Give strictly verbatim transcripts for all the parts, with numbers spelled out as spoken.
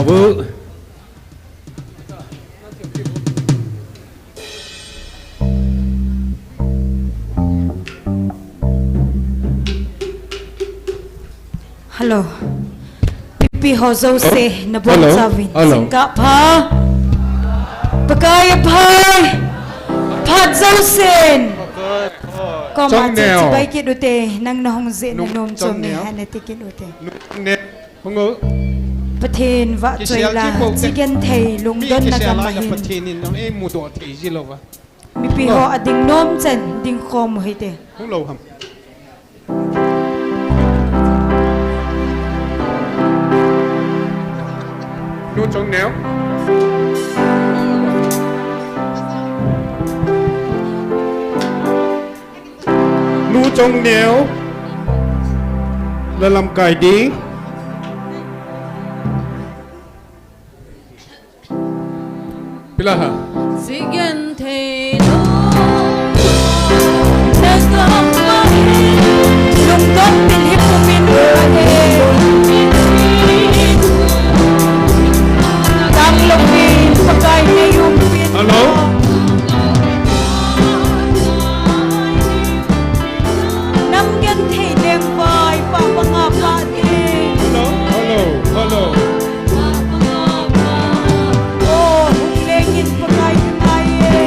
Wo. Hello. Mipi ho jouse, oh, nabonchauvin. Hello. Hello. Jingkah pha. Pakai apha. Phat jousen. Koma chu chibai kit ute, nang nahung jeh na nom chu mi hana ti kit ute. Pathen vahchoi la, chi genthei lungdonna gam ahin. Mipi ho ading nom chan, ding khom u hite. Nu Chongneo. Nu Chongneo. La lamkai ding. Pilaha. Sigen thei lo. Na gam ma hin. Lungdon min hi pumin ma hin. Tang lo min Pakai nei um pin. Hello. Nam genthei lengvai pa panga pa ding. Hello, hello, hello. Oh, hung lengin Pakai ngai e.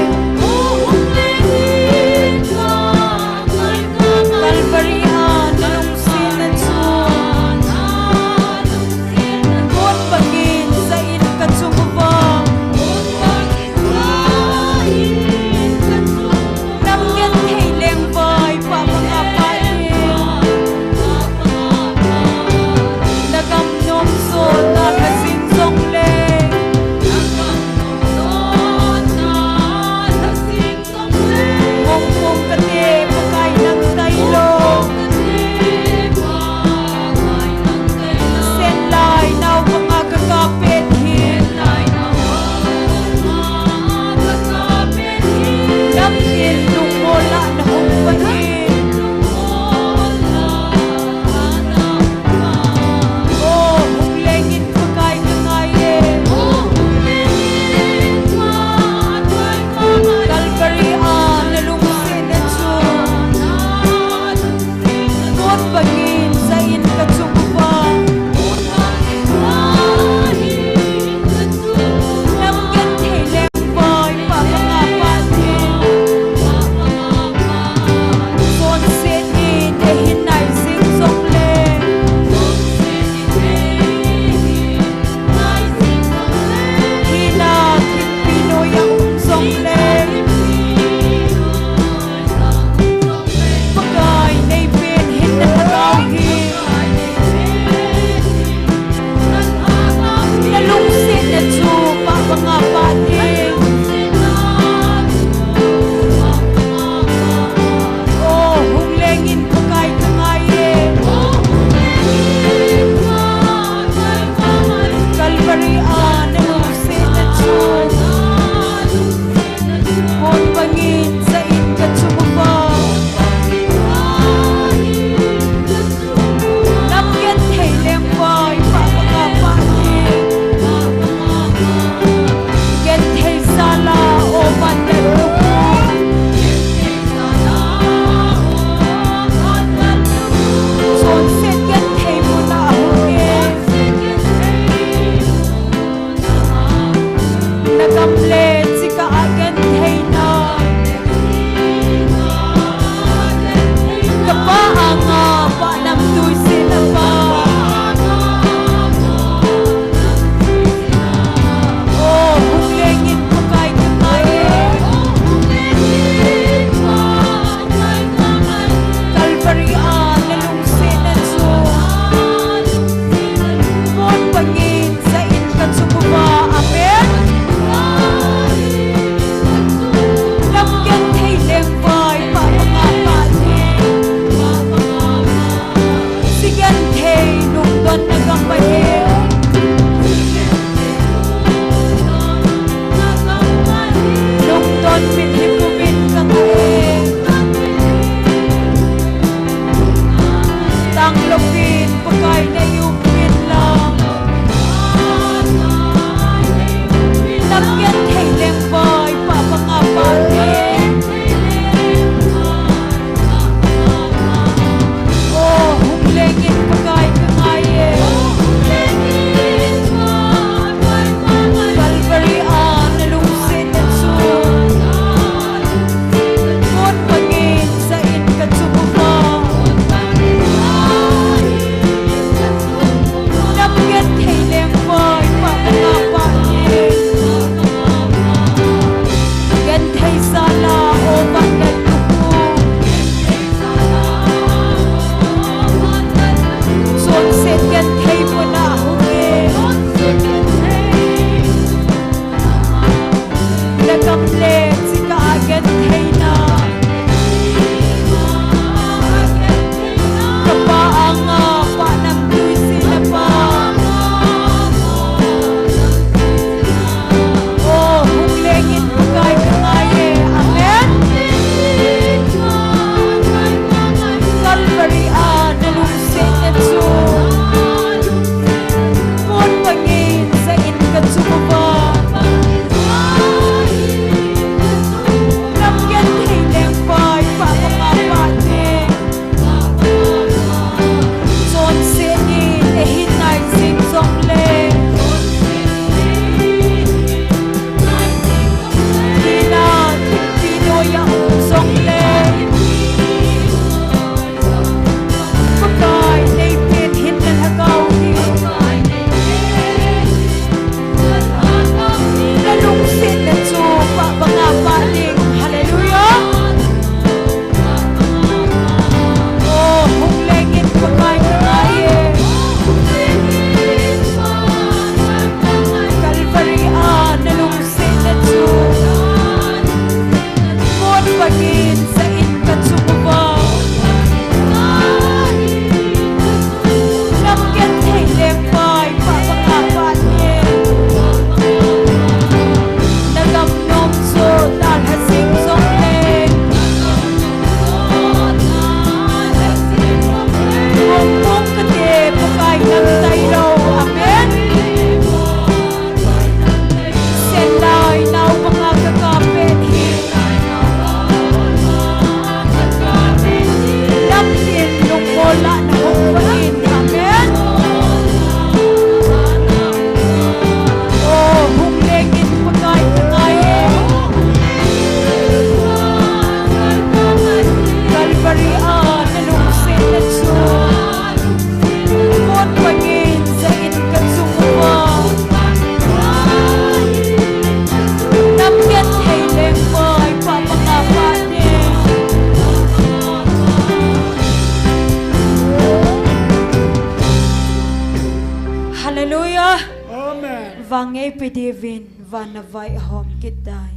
Vangeipi diuvin vana vai ahom kit tai.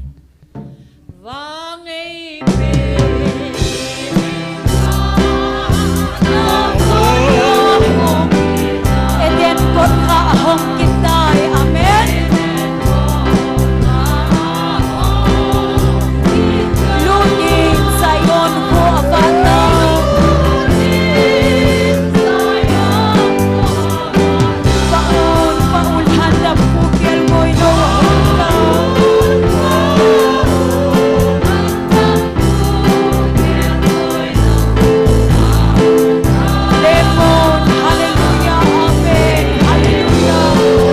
Eden kot kha ahom kit tai. Amen. Lut in Zion kho avat tai. Paul, Paul han dam pu kel ngoi lo hon ta. Lemon, hallelujah, amen, hallelujah.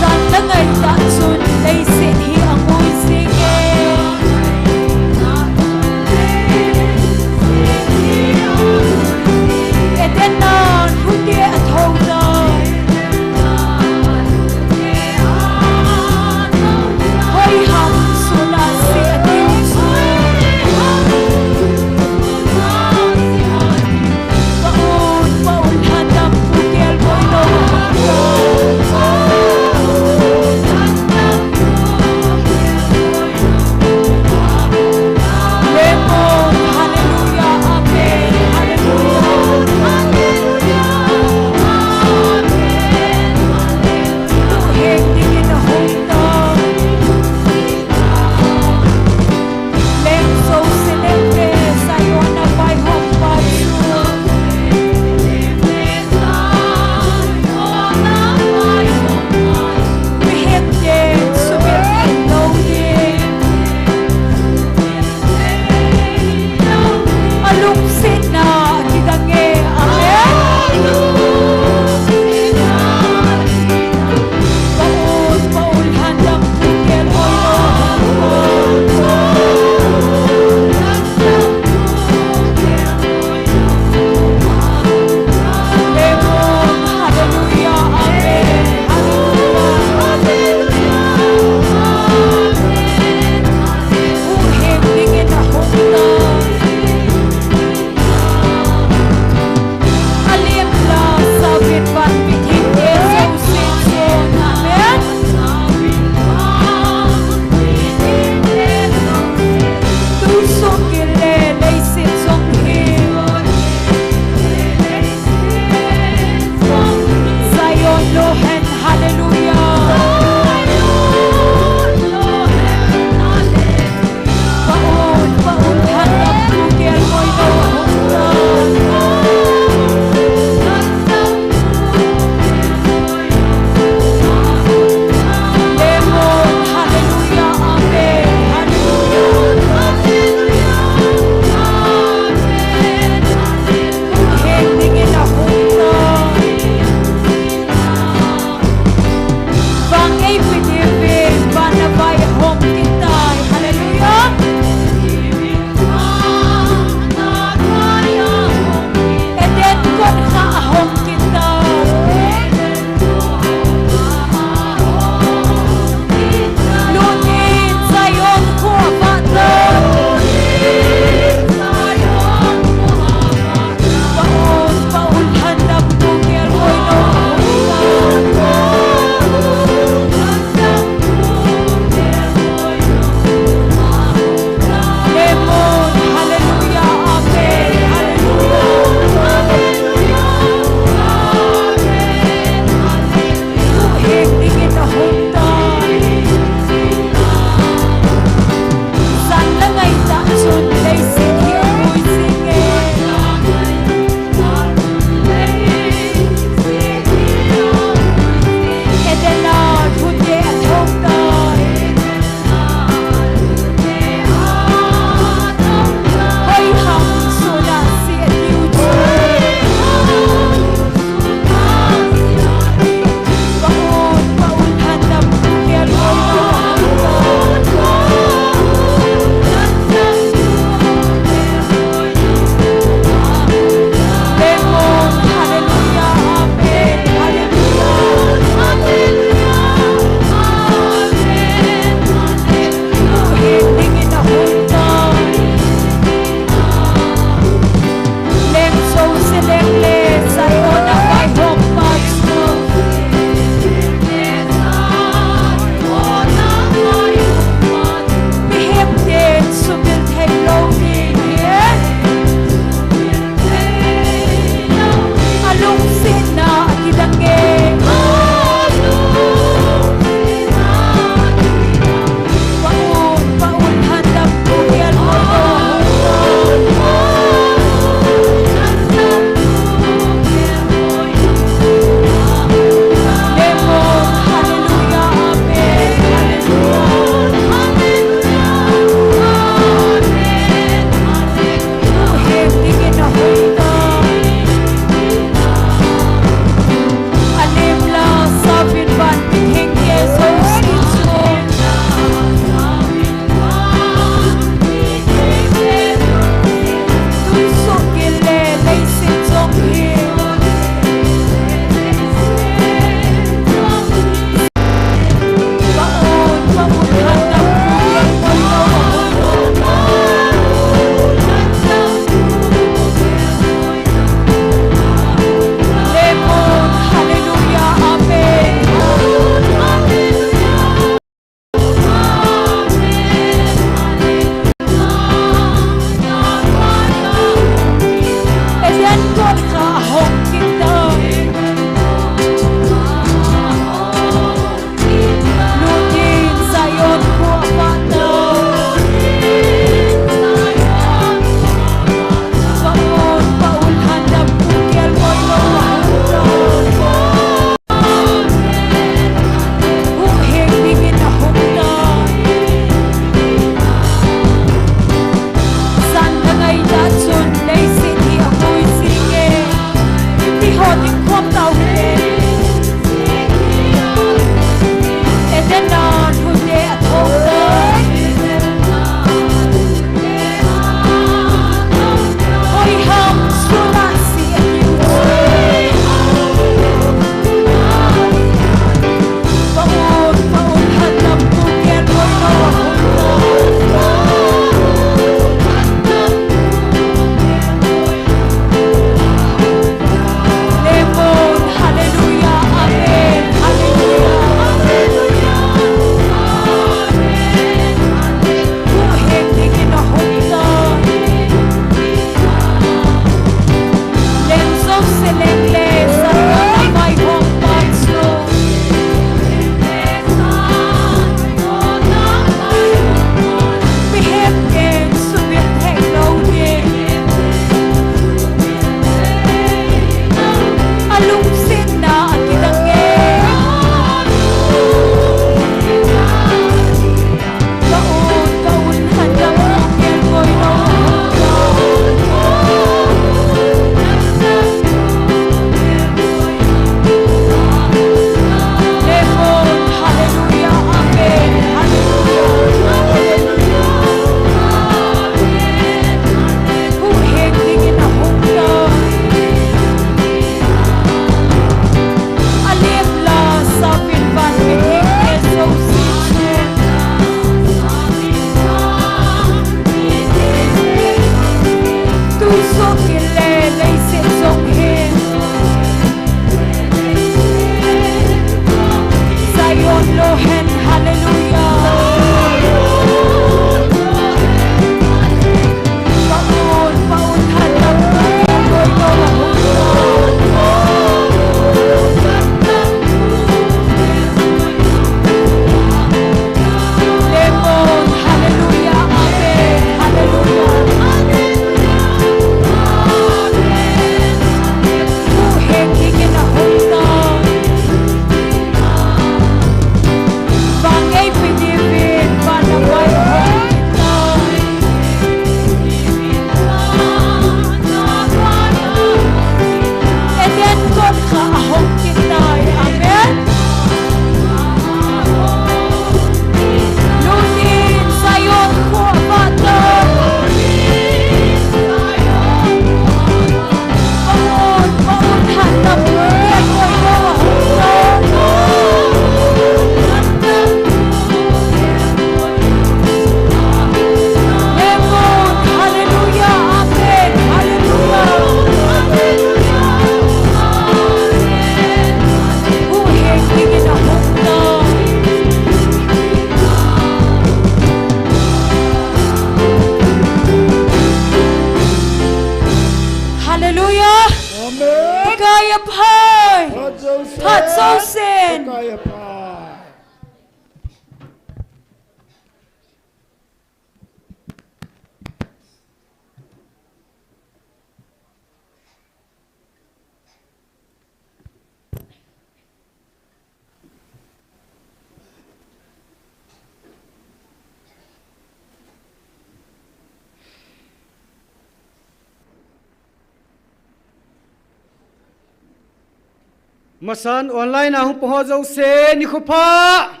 Masan online a hung pang ho jouse, nikho pha.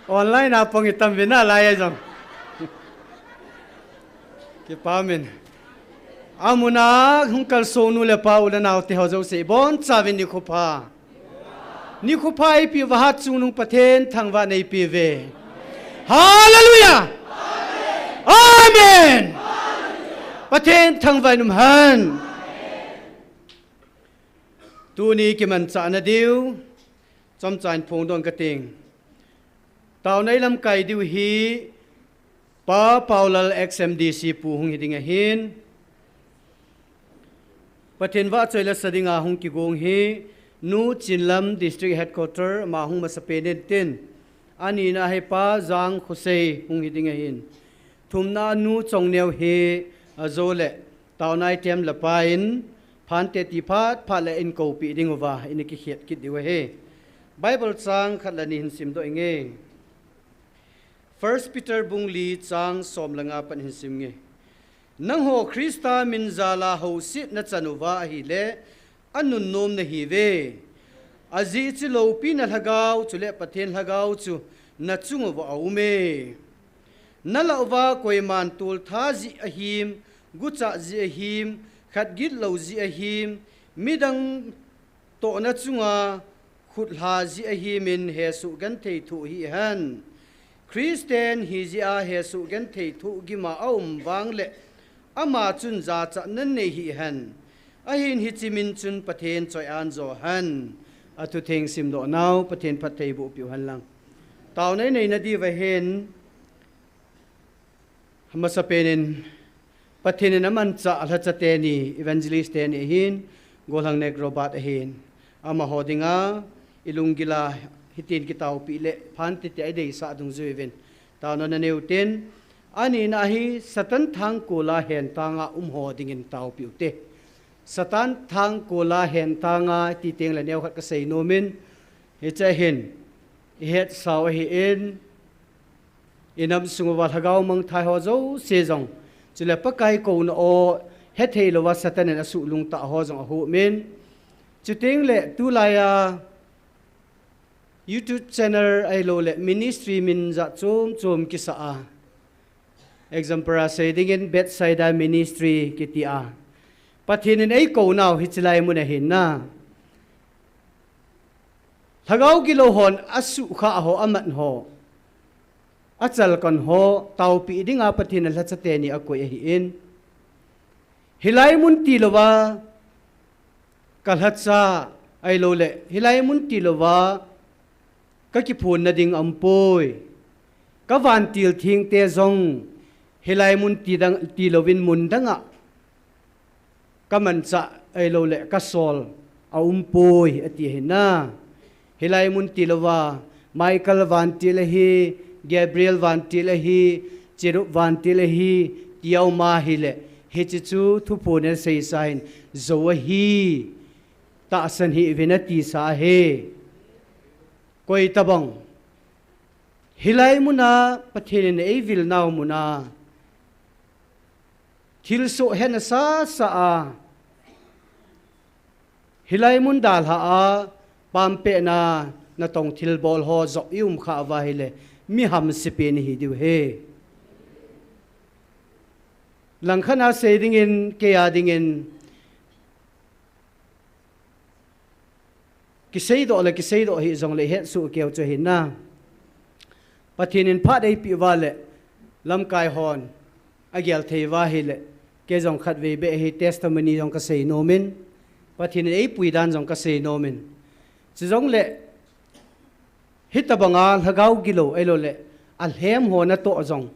Online a pang itam vin nalai a jong. Kipa min. Amun a hung kalsong nu le pa u le nao te ho jouse, ibonchauvin nikho pha. Nikho pha eipeh uva hatchungnung Pathen thangvahna eipeh uve. Hallelujah! Amen! Pathen thangvah in um hen. Tuni kimanchahna diu, chomcha in phongdoh kate. Taona ilamkai diu hi, Pa Paulal ex M D C pu hung hi ding ahin. Pathen vahchoi le sa dinga hung kigong hi, Nu Chinlam District Headquarter, ama hung masapen in tin. Anina hi Pa Jang Khosei hung hi ding ahin. Thumna Nu Chongneo hi, ajole, taona item le pa in, phante ti phat phat le in koupeh diu va, in kikhet kit diu ahi. Bible chang khat le ni hin simdoh inge. First Peter bung li chang som le nga pan hin sim inge. Nangho Christa min jal a houset nachan uva ahile, anunnom nahiuve. Ajeh chu loupina lhagao chule Pathen lhagao chu nachung uva aume. Nalah uva koiman toltha jeh ahim, guchah jeh ahim, khat gitlou jeh ahim, midang tohna chunga khutlha jeh ahimin hesoh genthei thoh hih hen. Christian hijeh a hesoh genthei thoh gima aum vang le ama chun jachatna nei hih hen. Ahin hiche min chun Pathen choi-an jo hen. Athutheng simdoh nau Pathen phatthei boh peh u hen lang. Taona inei nadiu va hin, amasapen in Pathen in amanchah lhacha teni, evangelist teni ahin, Golhang Nek Robert ahin. Amaho dinga, ilunggil a, hitin kitaopeh le, phante tia ideisah dungjuiyin. Taona nanei uvin, anina hi Satan thangkol a hentang a um ho dingin taopeh ute. Satan thangkol a hentang a ti teng le neokhat kasei nomin, hiche hin, ihetsau ahin, inam sung uva lhagao mangthai ho jouse jong, chule Pakai kouna o hethei louva Satan in asuhlung tah ho jong ahumin. Chuteng le tulai a YouTube channel ahilou le ministry min jat chom chom kisa a. Example a sei dingin Bethsaida Ministry kiti a. Pathen in eikounau hiche lai mun ahin na. Lhagao gilou hon asuhkhah ho, amat ho, achalkon ho, taopeh dinga Pathen in lhacha teni akoi ahin. Hilai mun tilouva, kalhacha ahilou le, hilai mun tilouva, kakiphonna ding aumpoi. Kavantil thengte jong, hilai mun tidang, tilouvin mun danga kamanchah ahilou le, kasol aumpoi, ati ahin na. Hilai mun tilouva, Michael vantil ahi, Gabriel vantil ahi, Cherub vantil ahi, ti aum ahile, hiche chu thuphon in seisa hin, jou ahi, tahsan hih uvin atisa ahi. Koi tabang. Hilai muna Pathen in eivilnau muna. Thilsoh hena sasa a. Hilai mun dalha a, pampehna, natong thilbol ho joh iumkhah uva ahile, mi hamsepen ihi diu ahi. Langkhat a sei dingin, kei a dingin, kiseidoh le, kiseidoh hih jongle, hetsoh keu chu ahin na. Pathen in phat eipeh uva le, lamkai hon, agel thei uva ahile, kei jong khatvei beh hi testimony jong kasei nomin, Pathen in eipui dan jong kasei nomin. Chujongle, hitabanga lhagao gilou ahilou le, alhem ho natoh jong,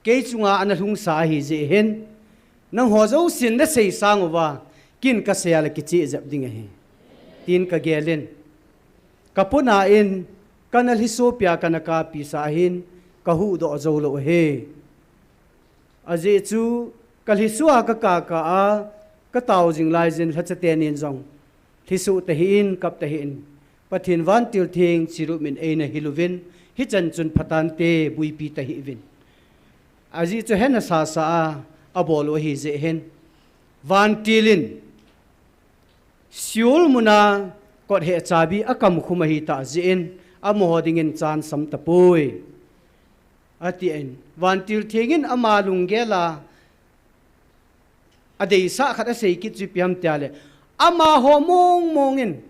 kei chunga ana lhungsa ahi jeh hin, nangho jousen nasei sang uva, kin kasei a le kicheh jep ding ahi. Tin kagelin. Kapona in, kana lhiso pia kana kapisa ahin, kahuhdoh joulou ahi. Ajeh chu, kalhiso a kakaka a, katao jing laijin lhacha tenin jong, lhiso tahih in, kap tahih in, Pathen vantil theng Cherub in eina hil uvin, hichan chun phatante buipi tahih uvin. Ajeh chu hena sasa a, abol u ahi jeh hin. Vantil in Seol muna kot heh chabi akam khum ahi tah jeh in, amaho dingin chan sam tapoi, ati in. Vantil Theng in ama lunggel a adeisah khat asei kit chu ipi ham tia le, amaho mong mong in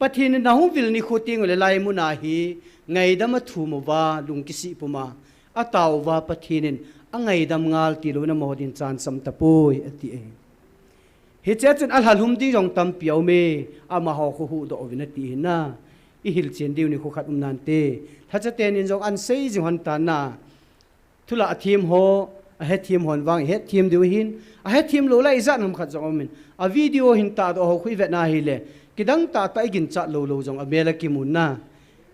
Pathen in ahung vil nikho teng ule hilai muna hi ngaidam athum uva, lung kisih puma atao uva, Pathen in angaidam ngal tilou in amaho din chan sam tapoi, ati e. Hiche chun alhalhum ding jong tampi aume, amaho khu huhdoh uvin ati hi na. Ihil chen diu nikho khat um nante. Lhacha tenin jong ahin sei jing hon tan na. Thulah athem ho, ahethem hon vang ihethem diu ahin, ahethem lou lai ijat ham khat jong aumin, a video hin tahdoh ho khu ivet na hile, kidang tahtah iginchat lou lou jong amel akimun na.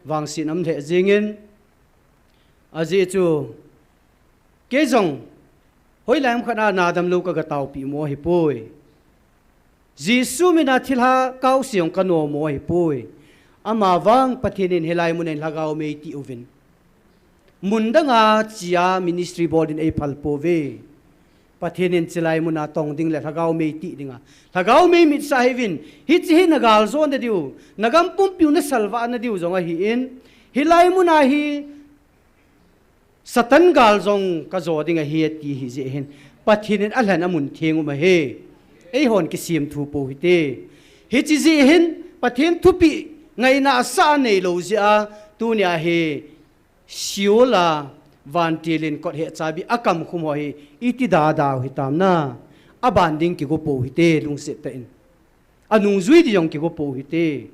Vangset um lheh jengin, ajeh chu, kei jong, hoilai ham khat a nadam lou kaga taopeh mo ahipoi. Jesu mina thilha kaose jong kanom mo ahipoi. Amavang Pathen in hilai mun a hin lhagao mei ti uvin, mun danga chia ministry bol din eiphal pouve. Pathen in chulai muna tong ding le lhagao mei ti dinga lhagao mei mitsah hih uvin, hiche hi nagal jona diu, nagam pumpiu nasalvah na diu jong ahin, hilai muna hi Satan gal jong kajo ding ahi ati hijeh hin, Pathen in alhen amun theng um ahi. Eihon kisemthu pou hite. Hiche jeh hin Pathen thupeh ngaina asah neilou jeh a, tunia hi Seol a vantil in kot heh chabi akam khum ho hi iti dada u hitam na. Aban ding kigo pou hite, lungset tah in. Anungjui ding jong kigo pou hite.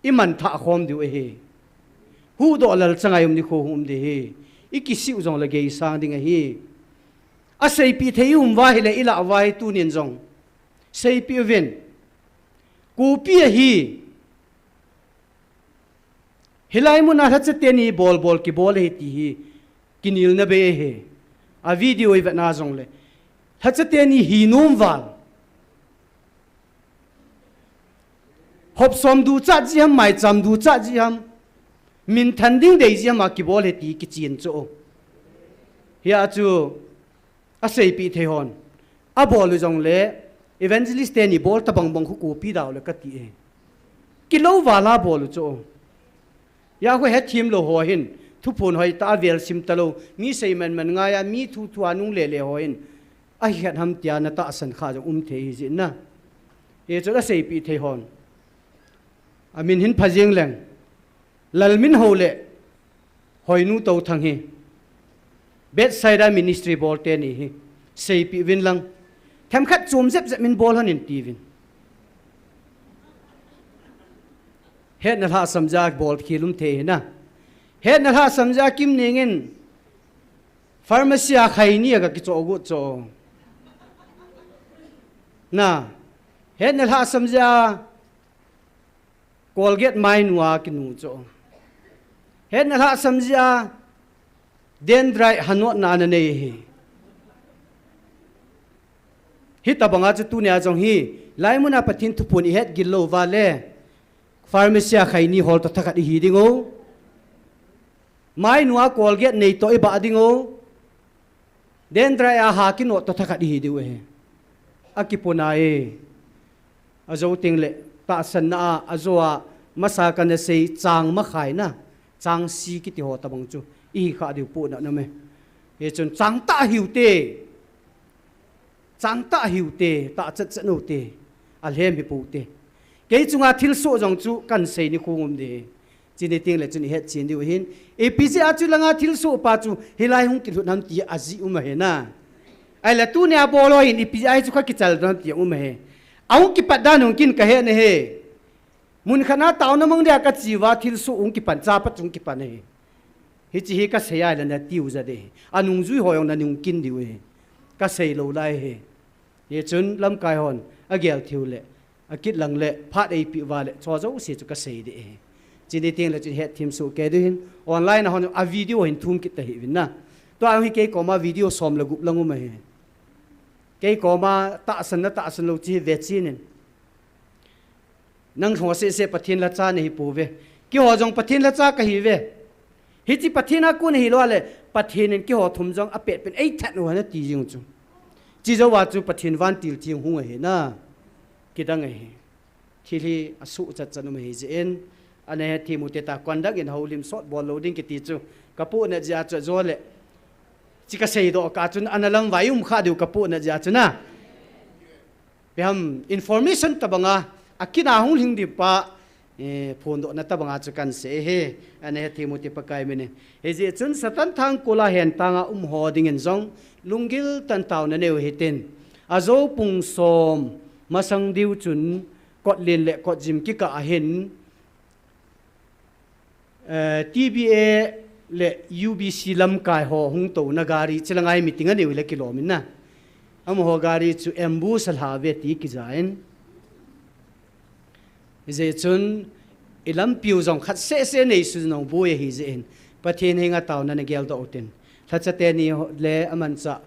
Imanthah khom diu ahi. Huhdoh lalcha ngai um nikho hung um ding ahi. Ikisih u jongle geisang ding ahi. Aseipeh thei ium uva hile ilah uva hi tunin jong seipeh uvin. Kopi ahi. Hilai muna lhacha teni bol bol kibol ahi ti hi kinelna bei ahi. A video ivet na jongle, lhacha teni hi nom val, hopsom duchat jeh ham, maicham duchat jeh ham, minthan ding dei jeh ham a kibol ahi ti kichen chu. Hia chu aseipeh thei hon abol u jongle, evangelist teni bol tabang bang khu kopi dau le kati e. Kilou vala bol u chu. Hia khu hethem lou ho hin thuphon hoitah a vel sim talou, mi sei man man ngai a, mi thu thu a nung le le ho hin, ahi khat ham tia natahsan kha jong um thei hijeh na. Hichun aseipeh thei hon, amin hin pha jeng leng, Lalminhou le Hoinu Touthang hi Bethsaida Ministry bol teni hi seipeh uvin lang, themkhat chom jep jep min bol hon in tiuvin. Hetna lhahsam jeh a bol khel um thei hi na. Hetna lhahsam jeh a Kim Neng in pharmacy a khaini aga kichoh got chu. Na, hetna lhahsam jeh a Colgate mainu a kinu chu. Hetna lhahsam jeh a dendrite hanotna ana nei hi. Hitabang a chu tunia jong hi, hilai muna Pathen thuphon ihet gil lou uva le, pharmacy a khaini hol toh thakhat ihi ding u. Mainu a Colgate nei toh ibah ding u. Dendrite a ha kino toh thakhat ihi diu ahi. Akipuna e. Ajo teng le, tahsanna a, ajo a, masa kana sei chang makhaina, chang si kiti ho tabang chu ihi kha diu poh na na me. Hichun chang tah hiu te. Chang tah hiu te, tah chet chet nou te, alhem hi pou te. Kei chunga thilsoh jong chu kan sei nikho um ding. Chuni teng le chun ihet chen diu hin. Ipi jeh a chu langa thilsoh pa chu hilai hung kilhut ham ti ajeh um ahi na. Ahile tunia bol ho hin ipi jeh a hi chu kha kichal dan ti um ahi. Ahung kipat dan hung kin kahe na he. Mun khat na taona mang dia kache uva thilsoh hung kipan, chapat hung kipan ahi. Hiche hi kasei a le natiu ja ding. Anungjui ho jong nanung kin diu ahi. Kasei lou lai ahi. Hichun lamkai hon agel thei u le, akit lang le, phat eipeh uva le, chu jouse chu kasei ding ahi. Chuni teng le chun hetthem soh kei diu hin, online a hon a video hin thum kit ta hih uvin na. Tua hi kei koma video som le gup lang um ahi. Kei koma tahsan na tahsan lou chu hi ve chen in. Nang lhung seh seh Pathen lhacha nahi pouve. Keiho jong Pathen lhacha kahi ve. Hiche Pathen a kon ahi lou le, Pathen in keiho thum jong apet pen eithat u ahi nati jing chu. Chijouva chu Pathen vantil theng hung ahi na. Kidang ahi. Thil hi asuh chat chat um ahi jeh in. Ana hethem u hite, conduct in houlim sot bol lou ding kiti chu. Kapohnat jeh a chu ajole. Chi kaseidoh kah chun ana lamvai um kha diu kapohnat jeh a chu na. Ipi ham information tobanga, akina hung lhing ding pa, eh, phondohna tobanga chu kahin sei ahi, ana hethem u hite Pakai min in. Hijeh chun Satan thangkol a hentanga um ho dingin jong, lunggil tah in taona neiu hitin. Ajou pung som, masang diu chun, kotlen le kotjim kikah a hin, Eh, T B A le U B C lamkai ho hung touna gari, chilanga hi meeting aneiu le kilom in na. Amaho gari chu ambush alha uve ti kijan. Hijeh chun, ilampiu jong khat seh seh neisun naboi ahi jeh in. Pathen henga taona nagel doh utin. Lhacha teni ho le amanchah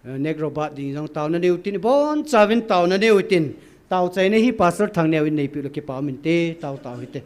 Eh, Negro bat ding jong taona neiu tin, ibonchauvin taona neiu tin, tao chaina hi Pastor Thangneo in neipiu le kipa um inte, tao tao hite.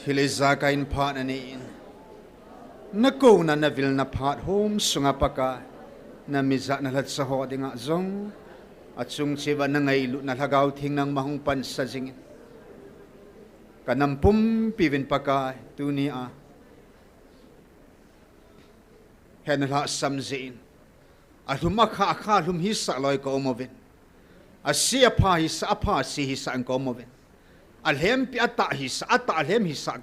Thil ijakai in phat nanei in, nakouna navilna phat hom sunga Pakai, namijat nalhacha ho dinga jong, achung cheh uva nangailutna Lhagao Theng nangma hung pansa jingin, kanam pumpi uvin Pakai, tunia hena lhasam jeh in, alhum akha, akha lhum hisah loi kaum uvin, ase apha hisah, apha ase hisah in kaum uvin, alhempi atah hisah, atah alhem hisah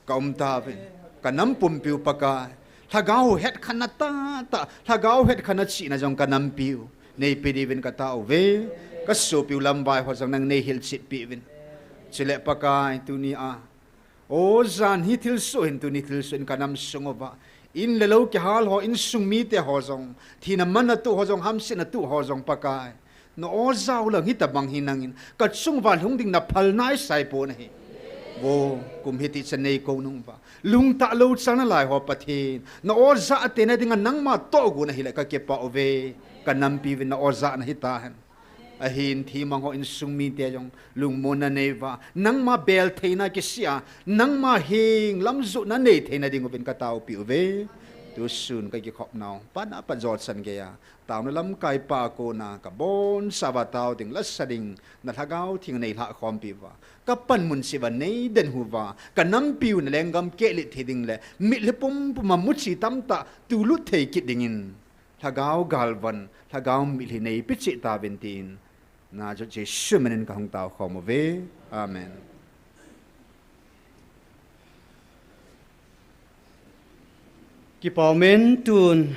kaum tauvin, kanam pumpi u Pakai, Lhagao hetkhenna tahtah, Lhagao hetkhenna chihna jong kanampi u neipe diuvin katao uve. Kasopi u Lamvai ho jong nang neihilchetpi uvin. Chule Pakai, tunia, o jan hi thilsoh hin, tuni thilsoh in kanam sung uva, in le lou kihal ho, insung mite ho jong, thina manna toh ho jong, hamsetna toh ho jong Pakai, na-o jao lang hitobang hi nangin kachung uva lhung ding naphal naisai pon ahi. Vo, kum hiti chan neikou nung uva, lungtah lou chan nalai ho Pathen, na-o jah tei nadinga nangma tohgon ahile kakipah uve. Kanampi uvin, na-o jah nahi tahen. Ahin thimang ho insung mite jong lungmonna nei uva, nangma bel theina kisih a, nangma heng lam johna nei theina ding uvin kataopi uve. Tusun kakikhopnau, pat a pat jochan geiya, taona lamkaipa kona kabonchauva tao ding, lasa ding, na Lhagao Theng neilhah khompi uva, kapanmun cheh uva neidenhu uva, kanampi u nalenggam kehlet thei ding le mitlhi pumpuma muchi tamtah tulut thei kit dingin, Lhagao galvon, Lhagao mitlhi neipe cheh tauvin tin, Nazareth Jesu minin kahung taokhom uve. Amen. Kipah umin, tun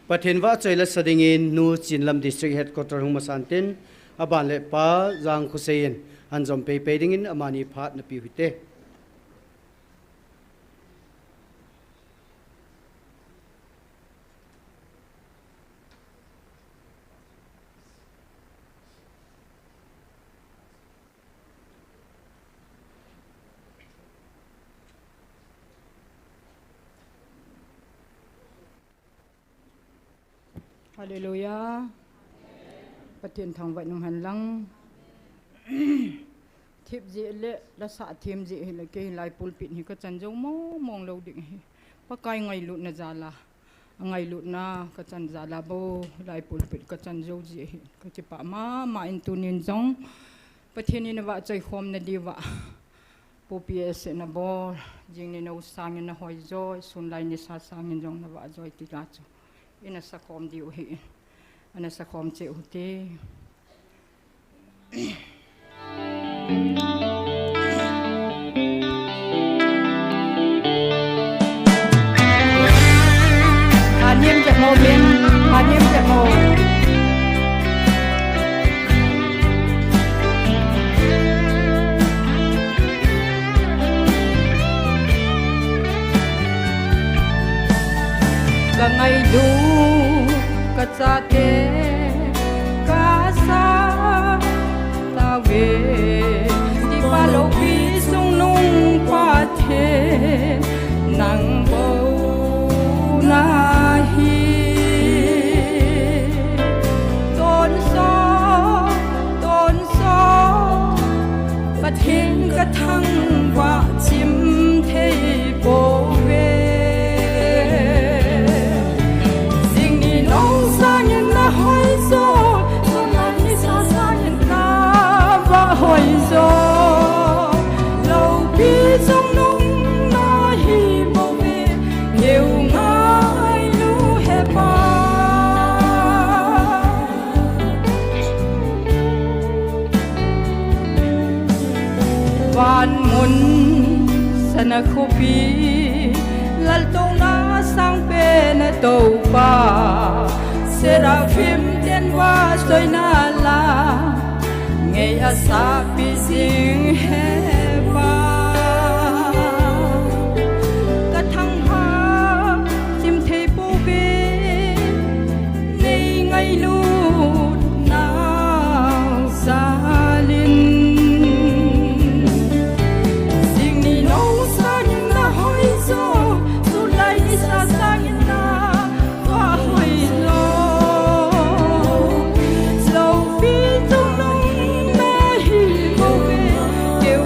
Pathen vahchoi lasa dingin Nu Chinlam District Headquarter hung masan tin, aban le Pa Jangkhosei in anjom peipei dingin amani phat napiu hite. Hallelujah. Pathen thangvah in umhen lang. Thip jeh le lasah them jeh hile kei hilai pulpit hi kachan jou mong mong lou ding ahi. Pakai ngailutna jal a, angailutna kachan jal a bou, hilai pulpit kachan jou jeh ahi. Kakipah mama in tunin jong Pathen in avahchoi khomna diuva, Pu P S in abol, jing ni nou sangin nahoi joi, sun lai nisa sangin jong navah joi tila chu ina sakhom diu ahi. Ana sakhom cheh uhite. Anem jep mo ben, anem jep mo. Kangailu kachate kasa tave, Tipa loupi chungnung Pathen nang bou nahi. Tonsot, tonsot, Pathen kathangvah chim thei pouve. Jing ni nou sangin nahoi jo, sun lai nisa sangin navah hoi jo. Loupi chungnung nahi bouve, keu ngailu he Pa. Van mun sana khopi, laltouna sangpen a Toupa, Seraphim ten vahchoina la ngei asahpi jing he Pa. Kathangvah chim thei pouve, nei ngailut nau jalin. Jing ni nou sangin nahoi jo, sun lai nisa sangin navah hoi jo. Loupi chungnung nahi bouve, keu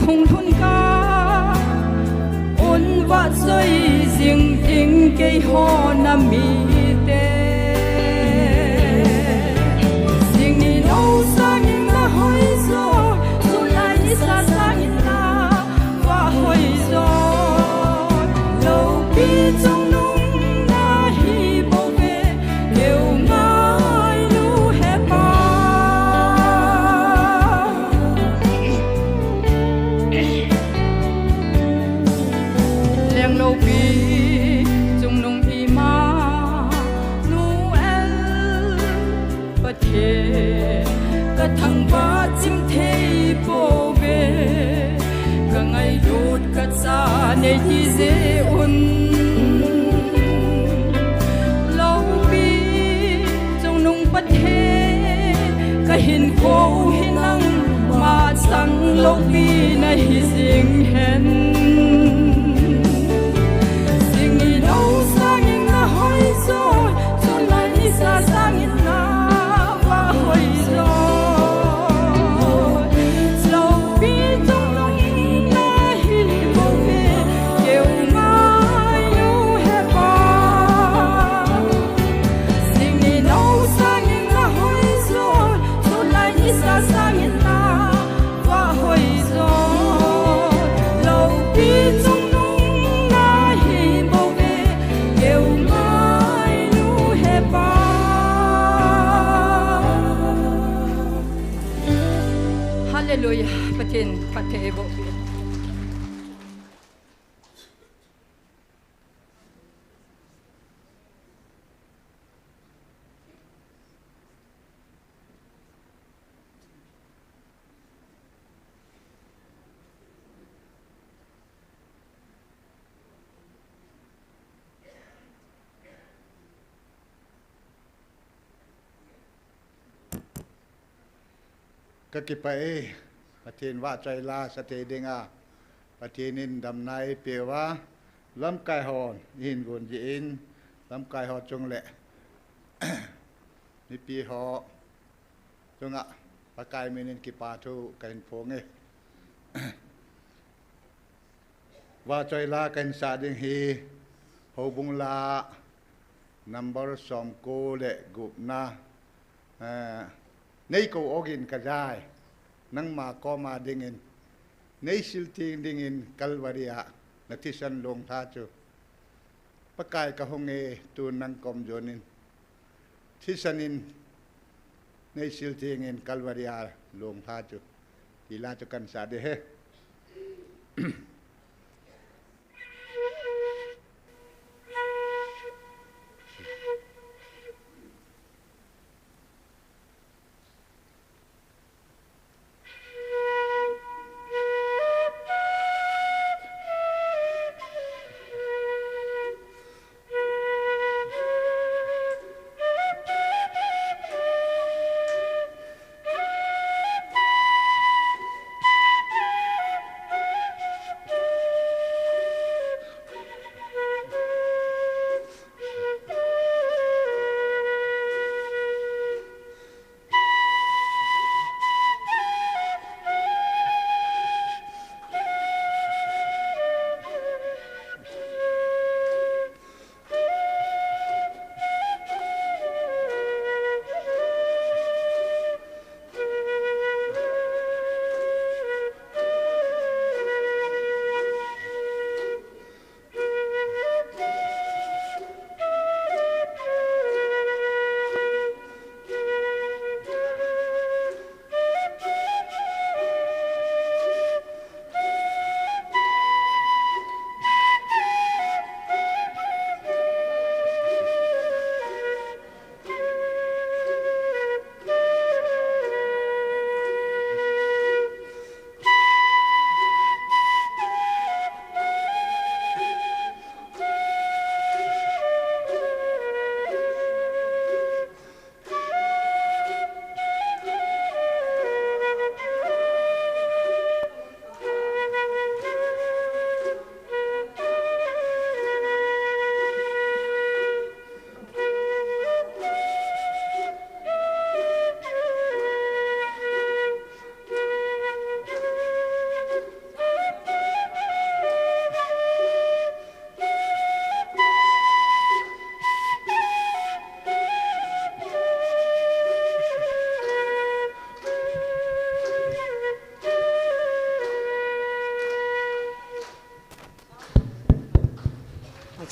Hung lhun ka un va soi jing ding keiho na mite. Jing ni no sangin na hoijo, tulai ni sa sangin na va hoijo. Loupi chungnung na hi bou ve, keu ngailu he Pa. Leng loupi chungnung Immanuel Pathen, ka thangvah chim thei pouve, ka ngailut ka cha nei ti jeh un. Loupi chungnung Pathen, ka hinkho hi nangma chang loupi na hi jing hen. Jing ni no sangin na hoijo, tulai ni sa sangin na va hoijo. Loupi chungnung na hi bou ve, keu ngailu he Pa. Jing ni no sangin na hoijo, tulai ni sa sangin na va hoijo. Loupi chungnung na hi bou ve, keu ngailu he Pa. Hallelujah. Pathen phatthei eiboh peh. Ka kipah e, Pathen vahchoi la sa thei dinga Pathen in damna eipeh uva, lamkai hon eihin gon jeh in, lamkai ho chung le mipi ho chunga Pakai min in kipa thu kahin phong e. Vahchoi la kahin sah ding hi, Houbung la number somko le gupna, eh, nei kou ogin ka jai, nangma koma dingin, nei sil theng dingin Calvary a na thisan longlha chu, Pakai ka hung e, tun nang kom jon in, thisan in nei sil theng in Calvary a longlha chu, ti la chu kahin sah ding ahi.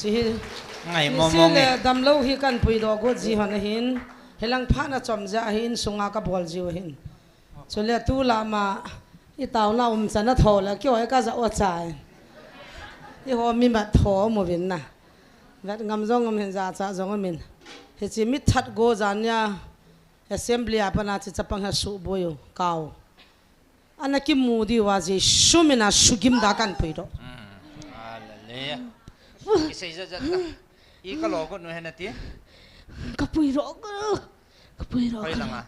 Hi, ngai hi mo se mo le nge. Damlou hi kan puidoh got ji hon ahin. Hilang phat na chom jeh ahin, sunga kabol jiu ahin. Chule tulama, i taona umchan a tho le, kihoi kaja o chai. Eiho mi mat tho mo vin na. Vet ngam jong um hin, jacha jong um in. Hiche mi that go jan nia, assembly a pana chi chapang ha suboi u, kau. Ana kimu diu a Jesu mina sugim da kan puidoh. Hmm. Hallelujah. Kisei jat jat ta. I kalo got nu hen ati. Kapuidoh got. Kapuidoh got. Hoi langa.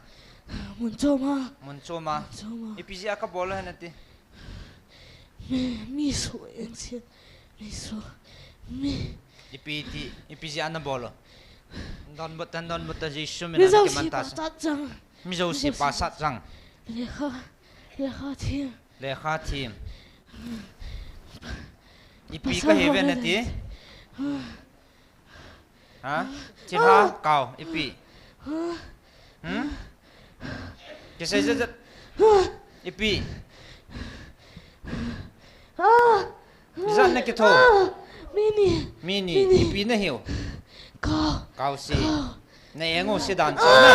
Mun choma. Mun choma. Mun choma. Ipi jeh a kabol hen ati. Mi, mi su eng sia. Mi su. Mi. Ipi ti, ipi jeh a nabol o. Donbut tan, donbut tan Jesu mina kiman ta sa. Mi jouse pasat jang. Mi jouse pasat jang. Lekha, lekha thim. Lekha thim. Ipi kahi ven ati. Ha? Thilha kau, ipi. Hmm? Kisei jat jat. Ipi. Ijat na kitho. Mini. Mini. Mini. Ipi nahiu. Kau. Kau si. Kau. Na eng u si dan chu na.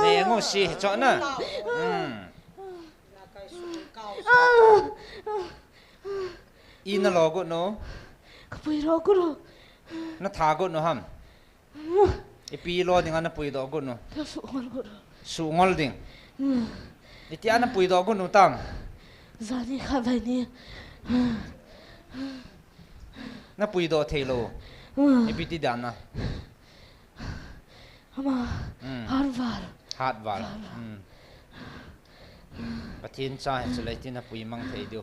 Na eng u si chu na. Hmm. I nalo got nu. Kapuidoh got nu. Natha got nu ham. Ipi lo dinga napuidoh got nu. Kasuh ngol got nu. Suh ngol ding. Hmm. Itia napuidoh got nu tam. Jani kha vai ni. Napuidoh thei lou. Hmm. Ipi ti dan na. Ama, hmm. Hatval. Hatval. Hatval. Hmm. Pathen cha hi chulai tina puimang thei diu.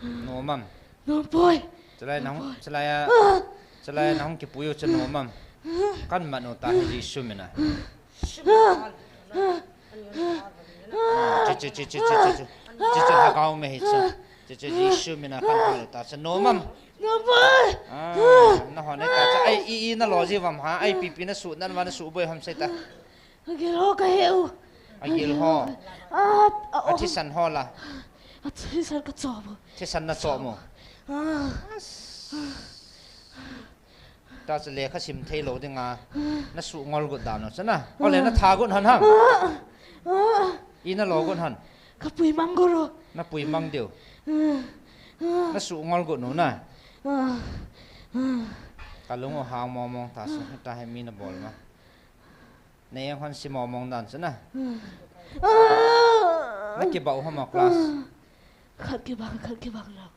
Nom am? Nom poi. Chulai nahung, nom poi. Chulai a, ah, chulai a nahung kipui u chu nom am? Kan man u ta hi Jesu mina. Ah, ah, ah. Chu, chu, chu, chu, chu, chu, chu. Chu, chu, Lhagao mei hi chu. Chu, chu, Jesu mina kan hal u ta chu nom am? Nom poi. Ah, nahon e ta chu. Ai, i, i nalo ji vam ha. Ai, pipi nasuh nan va nasuh boi ham sei ta. Agil ho kahe u. Agil ho. Ah, ah, oh. Athisan ho la. Athisan kachom u. Thisan nachom u. Ah. Ta chu lekha sim thei lou dinga. Nasuh ngol got dan u chu na. Ole natha got hon ham. Ah. Ah. I nalo got hon. Kapuimang got u. Napuimang diu. Ah. Ah. Nasuh ngol got nu na. Ah. Ah. Kalung u hang mong mong ta chu. Ta hi mi nabol ma. Na eng hon si mong mong dan chu na. Ah. Nakibah u ham class. Khat kibang, khat kibang lou.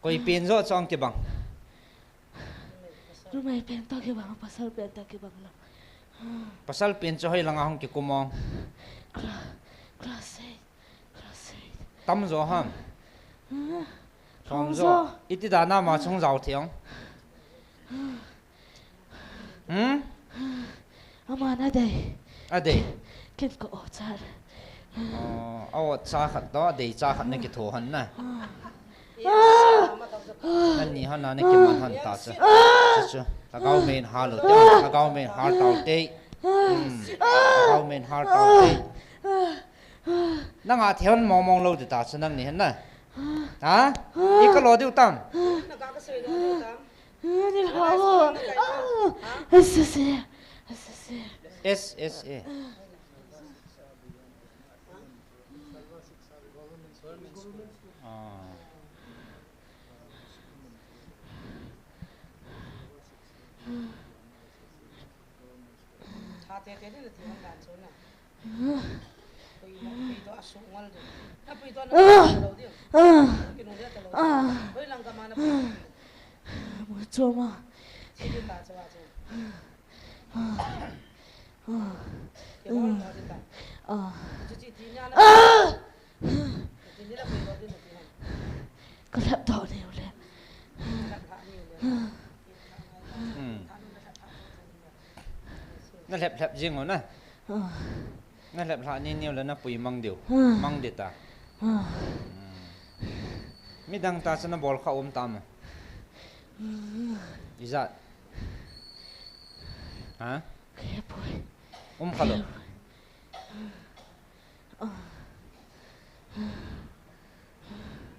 Koi pen joh chu hung kibang. Numei pen toh kibang, pasal pen toh kibang lou. Pasal pen chu hoi langa hung kikum ong. Cla-, class eight, class eight. Tam jo ham. Ah. Tam jo. Tam jo. Iti dan a ama chu hung jao thei ong. Hmm? Aman adei. Adei. Ken ka o cha. Oh, a o cha khat toh, adei cha khat na kitho hon na. Ah. Nani hon na, na kiman hon ta chu. Chu chu. Lhagao mei in hal u te. Lhagao mei in hal tau te. Hmm. Lhagao mei in hal tau te. Nanga thei hon mong mong lou ti ta chu nangni hen na. Ha? I kalo diu tam. Ni hao. Ah, S S A. S S A. S S A. Ah. Tha te te le ti hon dan chu na. Puidoh, puidoh a suh ngol diu. Na puidoh na lou diu. Kinu le ta lou. Hoi lang kama na puidoh. Mu choma. Sidi ta chawa chu. Ke bol mo di ta. Chu chi ti nia na. Ti ni la puidoh diu na ti na. Ka lhep doh leu le. Lhep ha ni le. Hmm. Na lhep lhep jing u na. Ah. Na lhep lha ni niu le na pui mang diu. Ah. Mang di ta. Ah. Hmm. Midang ta chu na bol kha um tam. Hmm. Ijat. Ha? Khe poi. Um kha lou. Khe poi. Ah.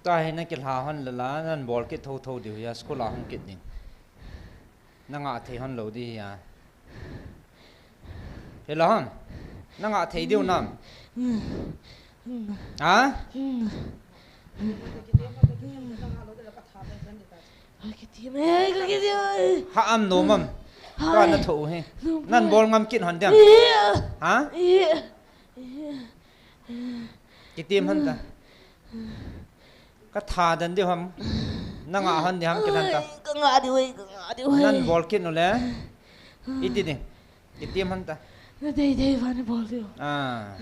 Tahi na kilha hon le la, nan bol kit thotho diu hi a, school a hung kit ding. Na ngah thei hon lou di hi a. Hi la hon. Na ngah thei diu nam. Ha? Ka kitim e, ka kitim e. Ha am nom am. Hai. Ka na tho hi. Nom. Nan bol ngam kit hon diam. Ia. Ha? Ia. Kitim hon ta. Ka tha den diu ham. Na ngah hon di ham kilan ta. Ai, ka ngah diu e, ka ngah diu e. Nan bol kit nu le. Iti di. Kitim hon ta. Na dei dei va na bol diu. Ah.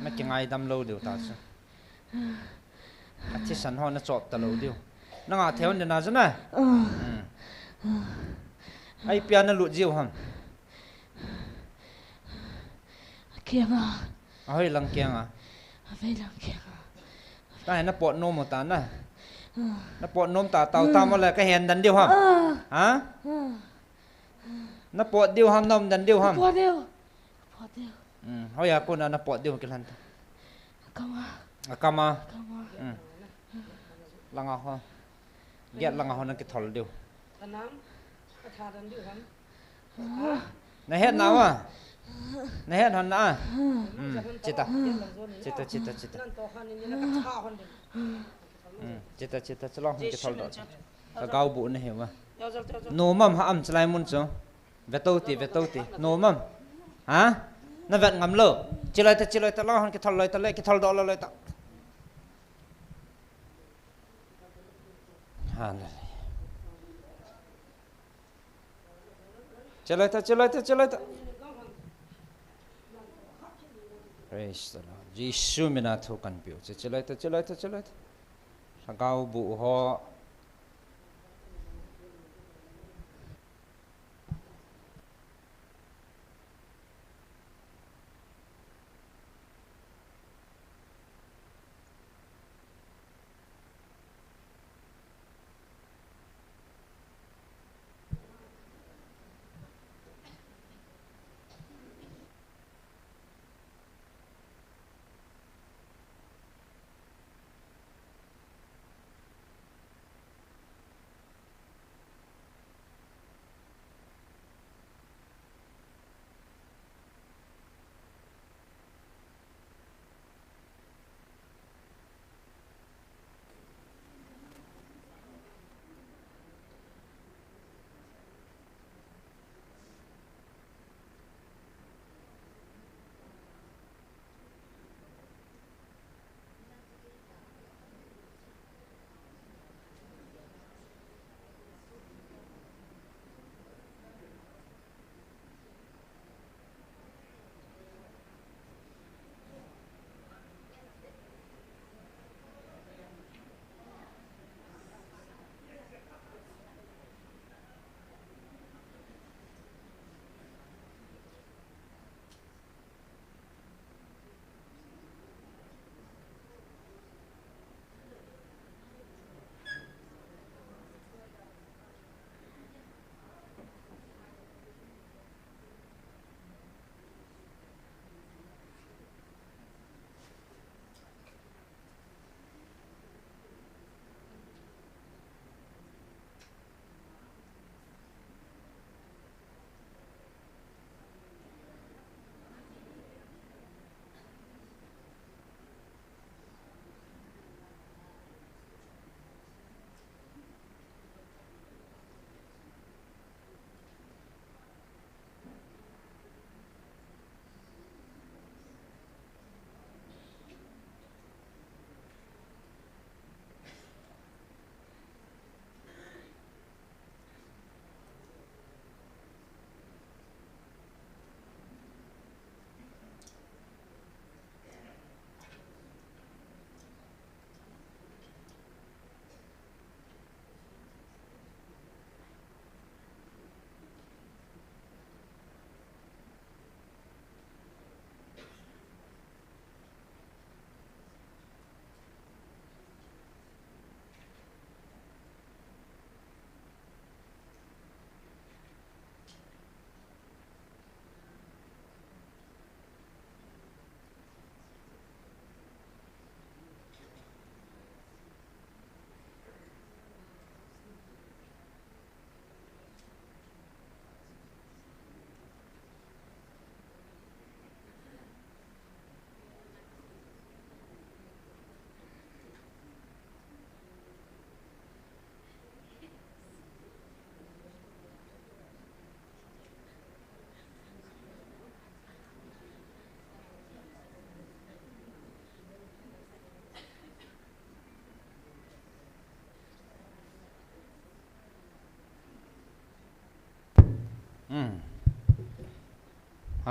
Na kingaidam lou diu ta chu. A thisan ho na chop ta lou diu. Na ngah thei hon di na chu na. Ah. Hmm. Ai pia na lut jiu ham. Kiang a. Ahoi lang kiang a. Ahoi lang kiang a. Tahi na pot nom u ta na. Ah. Na pot nom ta tau ta mo le ka hen den diu ham. Ah. Ha? Ah. Na pot diu ham, na um den diu ham. Pot diu. Pot diu. Hmm, hoiya kona na pot diu kilan ta. Akam a. Akam a. Akam a. Hmm. Langa ho. Gate langa ho na kithol diu. Ka nam, ka tha den diu ham. Na het na wa. Na het hon na. Hmm, chita. Chita, chita, chita. Hmm, chita, chita, chalong hon kithol doh. Ka gao bu na he wa. Nom am ha am chalai mun chu. Ve to ti, ve to ti. Nom am. Ha? Na vet ngam lou. Chiloi ta, chiloi ta, long hon kithol loi ta le, kithol doh loi loi ta. Hallelujah. Chelai ta, chelai ta, chelai ta. Praise the Lord. Jesu mina thu kan piu. Che, chelai ta, chelai ta, chelai ta. Lhagao bu ho.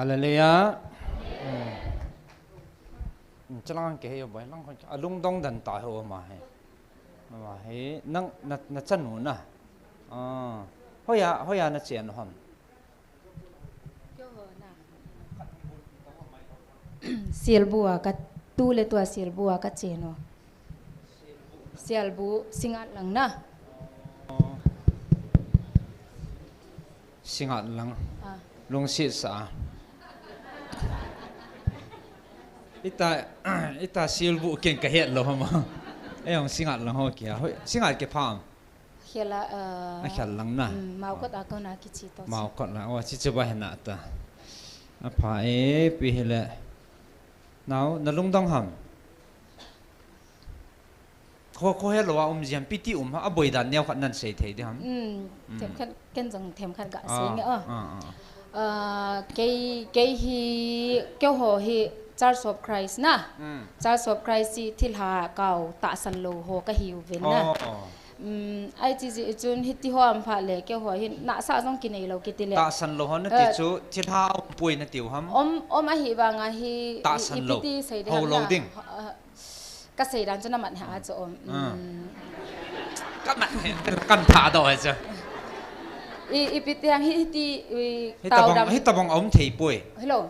Hallelujah. Hmm. Chalang ke he yo boy lang ko. Alungdong dan ta ho ma he. Ma he nang na, na chanu na. Ah. Hoya, hoya na chen ham. Silbua ka tu le tua silbua ka chen o. Silbu singat lang na. Singat lang. Ah. Lungsit sa. Ita, ita silbu ken ka het lo hama. Ei, hong singat lang ho kia. Hoi, singat ke pham. Khela, ah, a khel lang na. Mm, mau kot a kona kichi to. Mau kot la. O, chi chi ba hena ta. A pha e, pi hele. Nau, na lungdong ham. Kho, kho he lo a um jiam piti um ha, a boi dan neo khat nan sei thei di ham. Mm, mm. Them khat, ken jong them khat ga sei nge, ah, ah, ah. Ah, kei, kei hi, kei ho hi Church of Christ na. Mm. Church of Christ hi thilha kau tahsan lo ho ka hi u ven na. Oh, oh. Um, ai chi ji chun hiti ho am pha le kei ho hi na sa jong kinei lo kiti le. Tahsan lo ho na ti chu thilha um pui na tiu ham. Om, om ahi vang a hi, tahsan lo. Ipiti sei di ham lo na. Ho lo ding. Ah, Ka sei dan chu na mat ha chu om. Ah. Um. Ka mat he, kan tha do he chu. I, ipi ti ham hi, hiti, i, hita tau bang, dam. Hita bang om thei poi. Hello.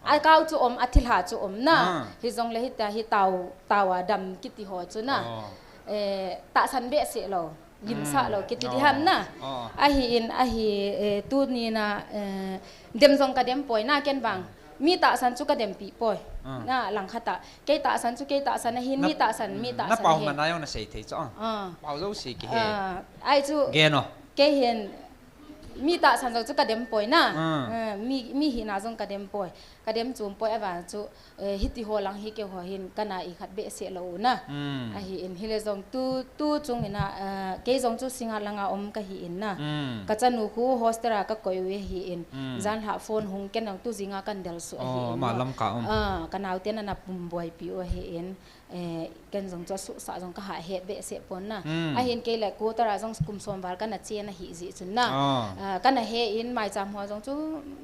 A kau chu om, a thilha chu om na. Ah. Hi jong le hita hi tau, tau a dam kiti ho chu na. Oh. Eh, tahsan behseh lo. Limsah lo, kiti di ham na. Oh. Ahi in, ahi, eh, tuni na, eh, dem jong ka dem poi na ken vang. Mi tahsan chu ka dem pi poi. Ah. Na lang khat a. Kei tahsan chu kei tahsan ahin, mi tahsan, mi tahsan ahin. Na pau man a jong na sei thei chu. Ah. Pau jo si ki he. Ah, ai chu. Gen o. Kei hin, mi tahsan jong chu ka dem poi na. Ah. Eh, mi, mi hina jong ka dem poi. Ka dem chom poi a vang chu. Eh, hiti ho lang hi kei ho hin kana i khat behseh lo u na. Mm. Ahi in hile jong tu, tu chung ina, eh, kei jong chu singa langa om ka hi in na. Mm. Ka chanu khu hostel a ka koi u ahi in. Mm. Jan lha phone hung ken jong tu jinga kan del su ahi in. Oh, ma lam ka om. Ah, ka nau te na na pum boi pi u ahi in. Eh, ken jong chu susa jong ka ha het behseh pon na. Mm. Ahin kei le quarter a jong kum som val kana che na hi ji chun na. Ah. Ah, kana he in mai cham ho jong chu,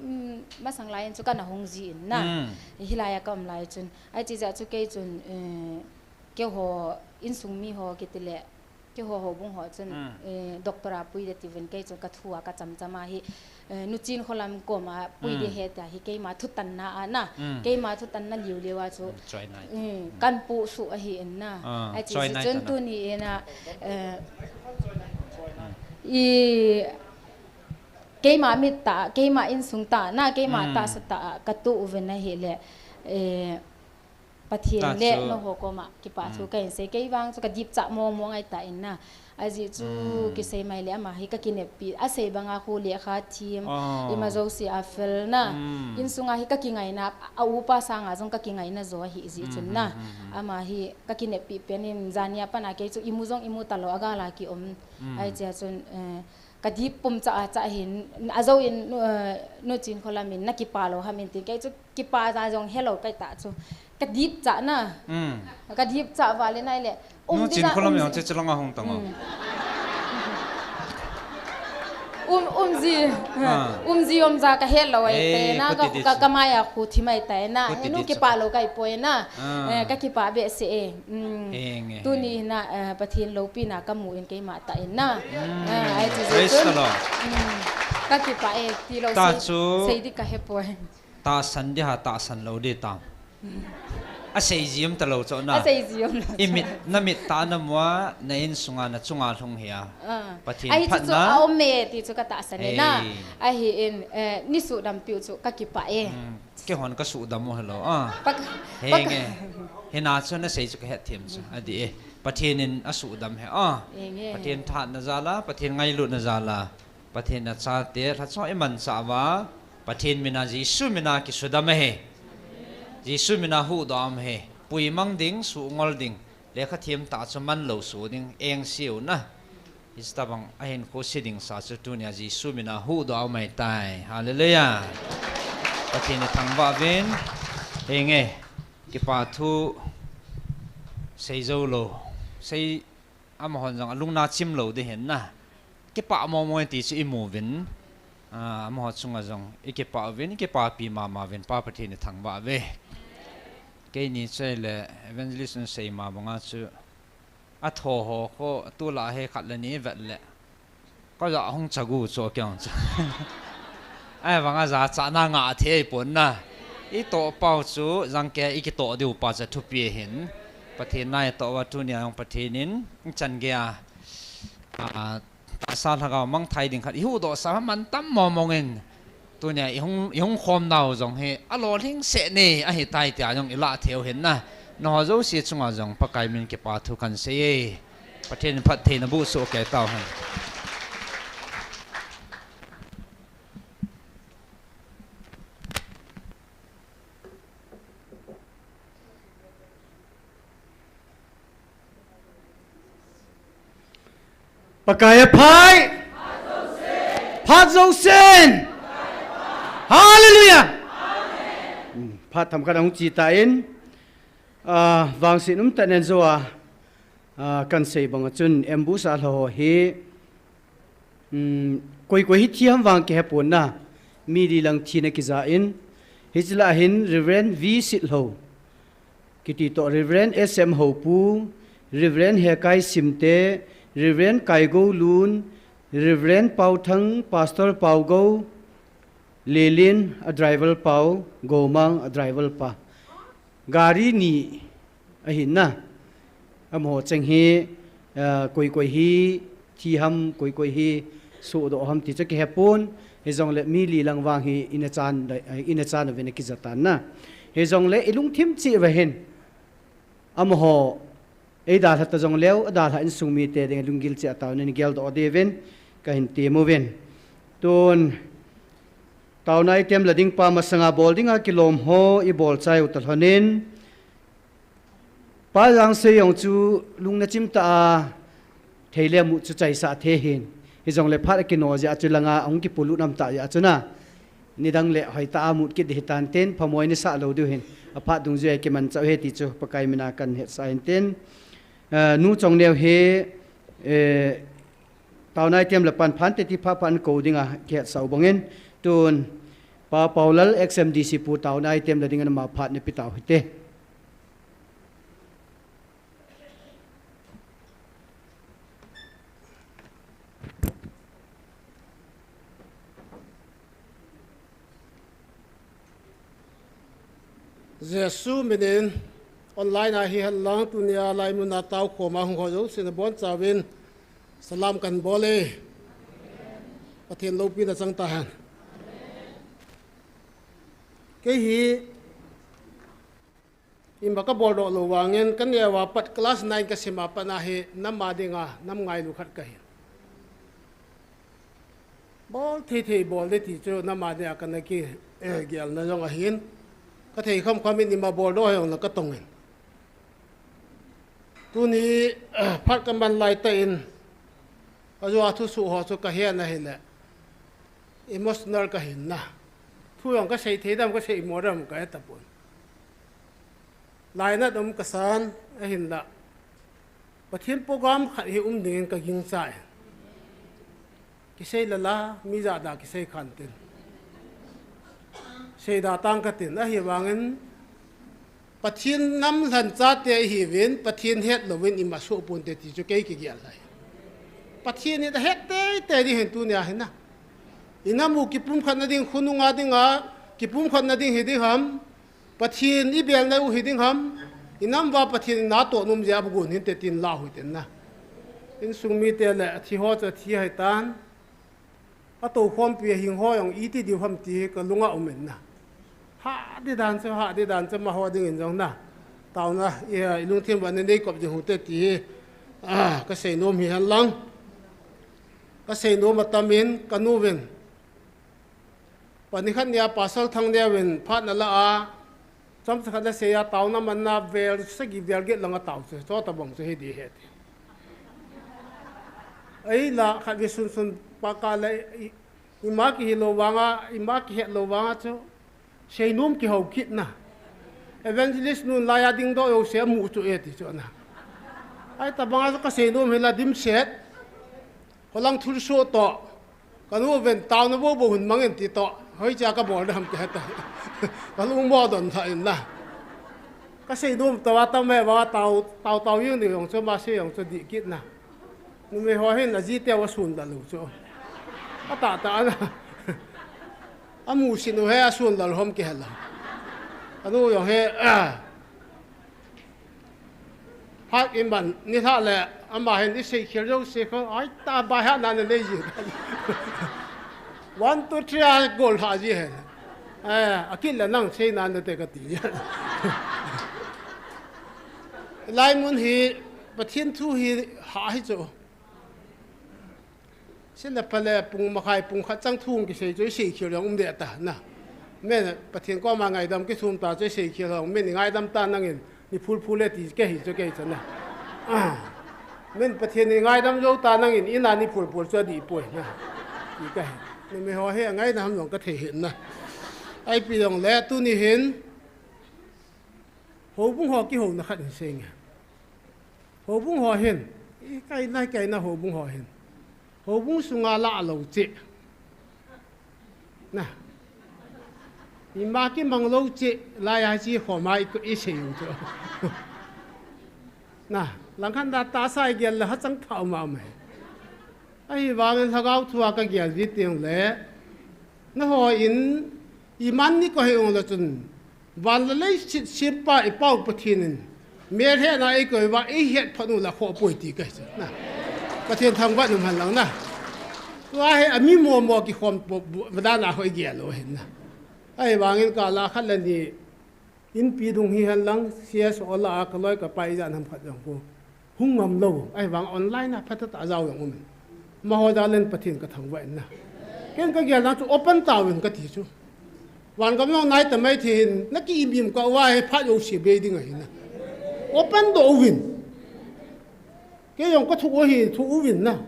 mm, masang lai in chu kana hung ji in na. Mm. Hilai a ka um lai chun. Ai chi ja chu kei chun, eh, kei ho insung mi ho kiti le, kei ho houbung ho chun, mm, eh, doctor a pui de ti ven kei chun ka thu a ka cham cham a hi, eh, nu chin kholam kom a pui de, mm, he ta hi keima thutan na a na, mm, keima thutan na liu liu a chu, mm, choi nai. Mm, mm, kan pu su ahi in na. Ah, ai chi choi nai chun ta na. Tuni in a, eh, mm, i keima mit ta, keima insung ta na, keima, mm, tahsa ta a ka tu u ven ahi le, eh, Pathen le nangho koma kipa thu, mm, ka hin sei, kei vang chu ka dipcha mong mong ahi ta in na. Ajeh chu, mm, kisei mai le ama hi ka kineppi, asei banga khu lekha thim, oh, ima jouse a fel na. Mm. Insunga hi ka kingaina, a upa sanga jong ka kingaina jo ahi jeh chun na. Mm, mm, mm, mm. Ama hi ka kineppi pen in jania pat a kei chu imu jong imu ta lou a gal a ki um. Mm. Ai chia chun, eh, Ka dip pum cha a cha hin, a jo in, nu, eh, nu chin kholam in, na kipa lou ham in tin, kei chu kipa ja jong helou kai ta chu. Ka dip cha na. Mm. Ka dip cha vale nai le. Nu chin kholam jong chu chalong a hung tang o. Mm. Um, um ji. Ah. Um ji um ja ka helou ai, eh, te na, ka, ka, ka mai a khu thi mai ta na. Nu kipa lou kai poi na. Ah. Eh, ka kipa behseh e. Mm. Henge. Tuni na, eh, Pathen loupina ka mu in keima tah in na. Mm. Eh, ai chu praise the Lord. Mm. Ka kipah e, ti lou ta sei, chu sei di ka he poi. Tahsan di ham, tahsan lou di ham. A sei jim ta lou chu na. A sei jim lou. I mit, na mit tah a na mu a, na insunga, na chunga lhung hi a. Ah. Pathen ai chu phatna a um e, ti chu ka tahsan e na. Ei. Ahi in, eh, nei sudam piu chu ka kipah e. Mm. Keihon ka sudam u helou a. Pak, henge. Hina chu na sei chu ka het them chu. Adi e. Pathen in a sudam hi a. Henge. Pathen thahatna jal a, Pathen ngailutna jal a. Pathen a chate, lhacha i manchah uva. Pathen mina Jesu mina kisudam ahi. Jesu mina huhdoh ahi. Puimang ding, suhngol ding. Lekha them tah chu man lou su ding, eng siu na. Hiche tabang a hinkho se ding sa chu tunia Jesu mina huhdoh a um ahitai. Hallelujah. Pathen in thangvah uvin. Henge. Kipa thu sei jou lou. Sei amahon jong alungna chim lou ding ahin na. Kipah mong mong ti chu i mu uvin. Ah, amaho chunga jong i kipah uvin, i kipapi mama uvin, Pa Pathen i thangvah uve. Keini chu ahile evangelist in asei ma banga chu, atho ho kho, tulai hi khat le ni vet le, ka ja hung chagu chu keng chu. Ahivanga jachatna ngah thei pon na. I toh pau chu jangkei i kitoh diu pa chu thupi ahin. Pathen na i toh uva tunia jong Pathen in i chan gei a, ah, tahsa lhagao mangthai ding khat i huhdoh sa mantam mong mong in. Tunia i hung, i hung khom nau jong hi alolhing seh ni ahitai tia jong i lah thei u ahin na. Nangho jouse chunga jong Pakai min kipa thu kan sei e. Pathen in phattheina boh soh kei tau hen. Pakai aphai. Phat jousen. Hallelujah. Hmm, phat themkhat ahung che tan, ah, vangset umtah nen jou a, ah, kan sei banga chun ambush a lha ho hi, Hmm, koi koi hi thi ham vang kihe pon na, mi li lang thina kija in, hiche lah a hin Reverend V Sitlhou kiti toh, Reverend S M Houpu, Reverend Hekai Simte, Reverend Kaigou Lun, Reverend Pauthang, Pastor Paugou, Lelin a driver pa, Goumang a driver pa. Gari ni ahin na. Amaho cheng hi, ah, koi koi hi thi ham, koi koi hi sohdoh ham ti chu kihe pon. Hijongle mi li lang vang hi ina chan, ina chan uvin akija tan na. Hijongle i lungthim cheh uva hin, amaho ei dalha ta jongleu, adalhah insung mite ding lunggil cheh a taona nei geldoh diuvin kahin tem uvin. Tun taona item la ding pa masanga bol dinga kilom ho i bol chai u ta lhonin, Pa Jangsei jong chu lungna chim tah a thei le mut chu chaisah thei hin. Hijongle phat akino jeh a chu langa ahung kipolut nam tah jeh a chu na, nidang le hoitah a mut kit ding hitan tin, phamoi nei sah lou diu hin. Aphat dungjui a kimanchah u ahi ti chu Pakai mina kan hetsah in tin. Eh, Nu Chongneo hi, eh, taona item la pan phan te ti pha phan ko dinga kihetsah u bangin, tun Pa Paulal X M D C pu taona item la dingin ama phat nei pe tau hite. Jesu minin online a hihen lang tunia laimun a tao khom a hung ho jouse nabonchauvin salam kahin bol e. Pathen loupina chang tahen. Kei hi ima kabol doh lou vangin, kaneo a pat class nine kasim a pat a hi nam a dinga nam ngailu khat kahin. Bol thei thei bol ding ti chu nam a dinga kana ki, eh, gelna jong ahin. Kathei kham kham in ima bol doh jong la katong in. Tuni, eh, phat kaman lai tah in, ajou a thusoh ho chu kahen ahile emotional kahin na. Thu jong kasei thei dem, kasei mo dem kahe tapon. Lainat um kasan ahinla, Pathen program khat hi um dingin kagingchan. Kisei lala, mi jahda kisei khan tin. Seida tang katin, ahivangin Pathen nam lhen chate ihiuvin, Pathen hetlouvin ima soh ponte ti chu kei kigel ahi. Pathen in ahet teitei ding ahin tunia hin na. Inam u kipumkhatna ding, khonunga dinga kipumkhatna ding hiding ham, Pathen ibelna u hiding ham, inam uva Pathen in natoh nom jeh a bugun hinte tin lah u hite na. Insung mite le athi ho chu athi ahitan. Atoukhompi ahing ho jong iti diu ham ti hi kalunga um in na. Hah ding dan chu, hah ding dan chu amaho dingin jong na. Taona, i, ilungthim uva nei kop jing u hite ti hi, ah, kasei nom hihen lang. Kasei nom atam in, kanu vin. Pat ni khat nia Pastor Thangneo vin phat ana la a, chomcha khat ana sei a, taona manna vel sagi vel get lang atao chu, chutabang chu hiding ahi ti. Ahila khatvei sunsun pa kah le i, ima kihilou vanga, ima kihetlou vanga chu, seinom kihou kit na. Evangelist nun laiya dingdoh jouse amu chu e ti chu na. Ahitabanga chu kasei nom hila dimset. Kholang thulsoh toh. Kanu ven tao na bo bo hun mangin ti to. Hoi cha ka bol dam ke ta. Ka lung mo don tha in na. Ka sei dum to wa tam he wa tao tao tao yung ni yong chu ma sei yong chu di kit na. Numei ho hin a ji te wa sun da lu chu. A ta ta na. A mu sin u he a sun da lu hom ke hela. Kanu yong he a. Hak in ban, ni tha le, ama hin i sei khel jo se kho, ai ta ba ha na na nei ji. One, two, three, a gol ha ji hen. Eh, a kin le nang sei na na te ka ti. Lai mun hi, Pathian thu hi ha hi chu. Sila pale pung makhai pung khat chang thung kisei chu i sei khel jong um de ta na. Men Pathian koma ngaidam kithum ta chu i sei khel jong men ngaidam ta nangin ni phul phul le ti ke hi chu ke cha na. Ah. Men Pathian ni ngaidam jo ta nangin ina ni phul phul chu di poi na. Ti ka hi. Numei ho he ngaidam jong ka thei hin na. Ai pi jong le tuni hin. Houbung ho kihou na khat in sei nge. Houbung ho hin, i kai na, kai na houbung ho hin. Houbung sunga la lo che. Na. Ima kimang lo che, la ya chi ho mai ko i sei u chu. Na, lang khan da ta sai gel la ha chang thau ma mai. Ahivangin lhagao thua ka gel ji teng le, na ho in, i man ni ko he ong la chun, van le leiset sempa i Pau Pathian in, mel he na i koi va, i het phat nu la kho poi ti ka hi chu, na. Pathian thangvah nu man lang na. Tua he a mi mo mo kikhom po, po, va dan a hoi gel lo hin na. Ahivangin ka la khat le ni, Inpi dung hi hen lang, C S O la a ka loi ka pai jan ham khat jong ko. Hung ngam lo, ahivang online a phatah a jao jong um. Ma ho jal in Pathian ka thangvah in na. Ken ka gel na chu open ta uvin ka ti chu. Van gam jong nai ta mai thei hin, na ki im im ka uva he phat jouse bei ding ahi na. Open doh uvin. Kei jong ka thu u hi, thu uvin na.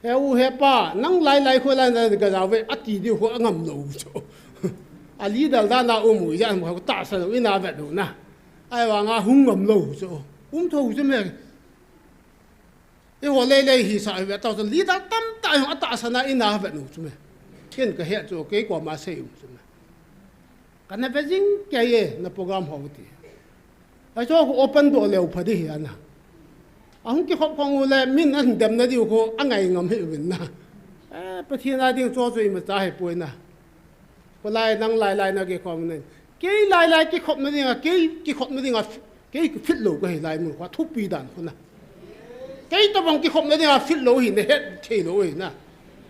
He u he pa, nang lai lai khu lai lai ka jao ve, a ti diu khu a ngam lo chu. A leader dan a um u, ijat um khu tahsan u, ina vet u na. Ahivang a hung ngam lo chu. Um tho chu me. Eiho lei lei hi sa ve tao chu leader tamtah jong a tahsan a ina vet u chu me. Ken ka he chu, kei koma sei u chu me. Ka na ve jing kei e, na program ho ti. Ahi chu khu open doh leu pha di hi ana. Ahung kikhop khong u le min an dem na diu khu angai ngam hi uvin na. Eh, Pathian a ding chu chu imacha hi poi na. Kholai nang lai lai na kikhom na. Kei lai lai kikhop na ding a, kei kikhop na ding a, kei fit lo ka hi lai mun khu thupi dan khu na. Kei tabang kikhop na ding a fit lo hi na het thei lo hi na.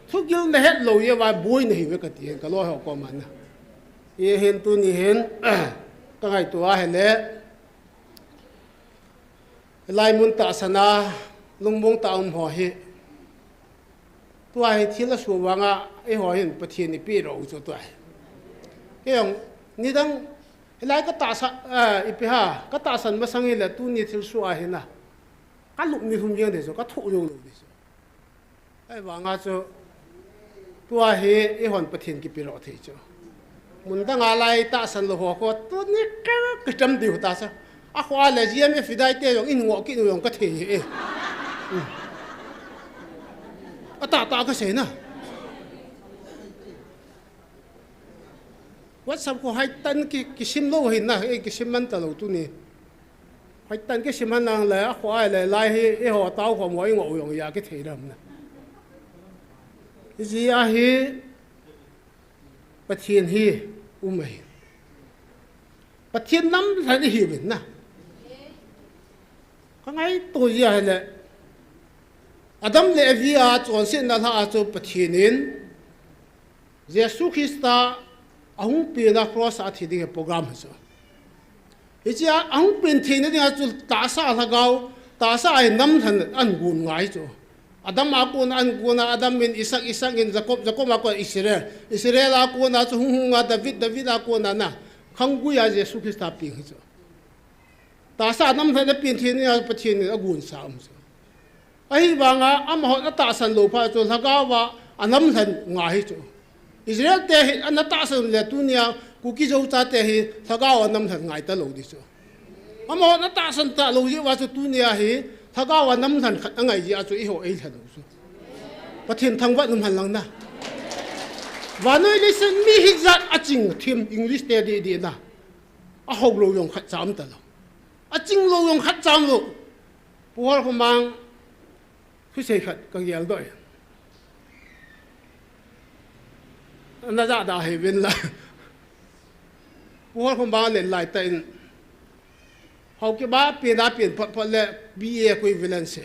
Thugil na het lo ye va boi na hi ve ka ti hen ka loi ho koma na. Hi hin tuni hin, ka ngaito a hi le, lai mun tahsan a, lungmong tah a um ho hi. Tua hi thil a su vang a, eiho hin Pathian i pe lo chu tua hi. Kei jong, nidang, hi lai ka tahsan, eh, ipi ha, ka tahsan masang hi le tuni thil su a hi na. Ka lup ni hum jeng de chu, ka thoh jou lo de chu. Ahivang a chu, tua hi eihon Pathian kipe lo thei chu. Mun dang a lai tahsan lo ho khu, tuni ka, ka tam diu ta sa. A khu a le G M F i dai te jong in ngo kit u jong ka thei hi e. Hmm. A ta ta ka sei na. WhatsApp khu hai tan ki, kisim lo hi na, eh, kisim man ta lo tuni. Hai tan kisim han lang le, a khu ai le, lai hi, eiho tao khu mo i ngo u jong ya ki thei dam na. Hi ji a hi, Pathian hi, um ahi. Pathian nam lhan i hi vin na. Ka ngaito ji a hi le, Adam le Evi a chonsetna lha a chu Pathian in, Jesu Christa ahung pen a cross a thi ding hi program hi chu. Hichea ahung pen theina dinga chu tahsa lhagao, tahsa a hi nam lhan an gon ngai chu. Adam a kona an gon a, Adam in Isaac, Isaac in Jacob, Jacob a kona Israel. Israel a kona chu hung hung a David, David a kona na. Khanggui a Jesu Christa peng hi chu. Tahsa nam lhan a pen theina dinga Pathian in agon sa um chu. Ahivanga, amahon atahsan lou phat chu, lhagao a, anam lhan ngai hi chu. Israel te hi, ana tahsan le tunia, Kuki Zo chate hi, lhagao a nam lhan ngai talou di chu. Amahon atahsan talou jeh uva chu tunia hi, lhagao a nam lhan khat angai jeh a chu, eiho eilhen u chu. Pathen thangvah um hen lang na. Vannoi leiset mi hijat a ching thim English te didi na. A hou lou jong khat cha um talou. A ching lou jong khat cha um lou. Pu Holkhomang thusei khat ka geldoh e. Na ja da hei uvin la. Pu Holkhomang len lai tah in. Haokip a pen a pen phot phot le B A equivalent se.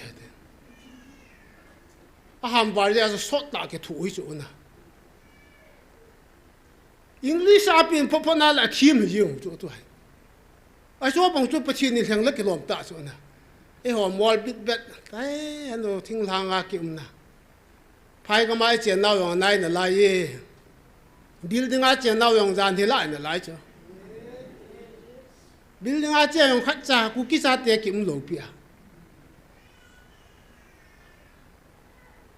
A ham var le a sot tah kithu hi chu na. English a pen phot phot na la thim hi jing chu tu hai. A chu bang chu Pathen in lheng la kilom ta chu na. Eiho mol bit bet. Kai ano thinglhang a ki um na. Phai ka mai chen nau jong nai na lai e. Building a chen nau jong jan hi lai na lai chu. Building a chen jong khat cha Kuki chate ki um lou pi a.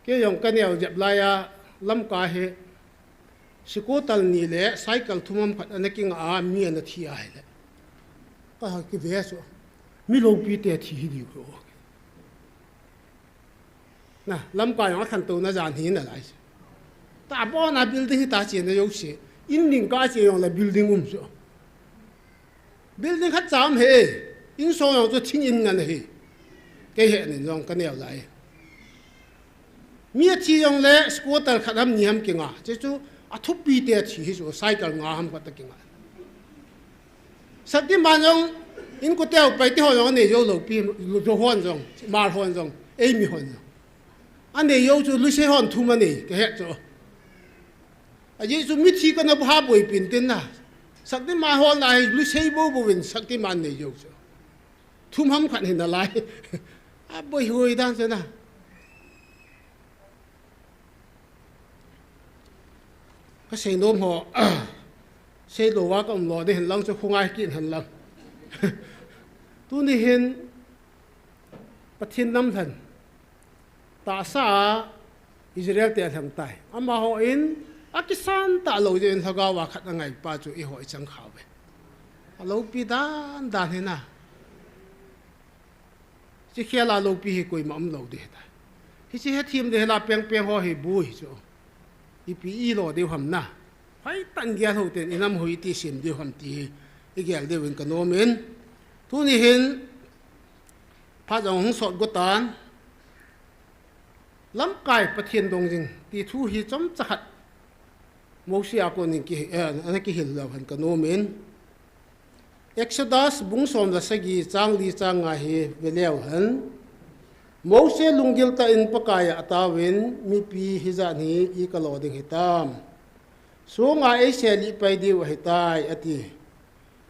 Kei jong ka neo jep lai a lamkai hi scooter ni le cycle thum ham khat ana kinga a mi ana thi a hile. Ka ha ki ve chu. Mi loupi te thi hi diu ko. Na, lamkai jong a khantouna jan hi na lai. Tabang a building hi ta chena jouse. In ning ka che jong la building um chu. Building khat cha um hi. In song jong chu thing in ngan hi. Kei he nin jong ka neo lai. Mi a thi jong le scooter khat ham ni ham kinga. Che chu a thupi te thi hi chu cycle nga ham khat ta kinga. Shaktiman jong, inkote upai te ho jong anei jou lou pi, jou hon jong, Hmar hon jong, eimi hon jong. Anei jou chu, luisei hon thum anei, ka het chu. Ajeh chu mithi kana bu ha boi pin tin na. Shaktiman hon la hi, luisei bou bou in Shaktiman nei jou chu. Thum ham khat hin na lai. A boi hoi dan chu na. Ka seinom ho, seilou va ka um lou ding hen lang chu khongai kit hen lang. Tuni hin Pathen nam lhen tahsa a Israel te alheng tai. Amaho in akisan talou jeh in lhagao a khat angai pa chu eiho i chang kha uve. Aloupi dan dan hi na. Chi khel a loupi hi koima um lou ding ta. Hiche hethem ding hela peng peng ho hi bu hi chu. Ipi i lo diu ham na. Hoi tan gel ho ten i nam hoi ti sim diu ham ti hi. I gel diu in ka nom in. Tuni hin phat jong hung sot go tan. Lamkai Pathen dong jing ti thu hi chomcha khat. Mose a kon in ki, eh, ana kihil lou hen ka nom in. Exodus bung som le sagi chang li chang nga hi ve leu hen. Mose lunggil tah in Pakai a ataovin, mipi hijat hi i kalo ding hitam. Sunga eisel lih pai diu ahitai, ati.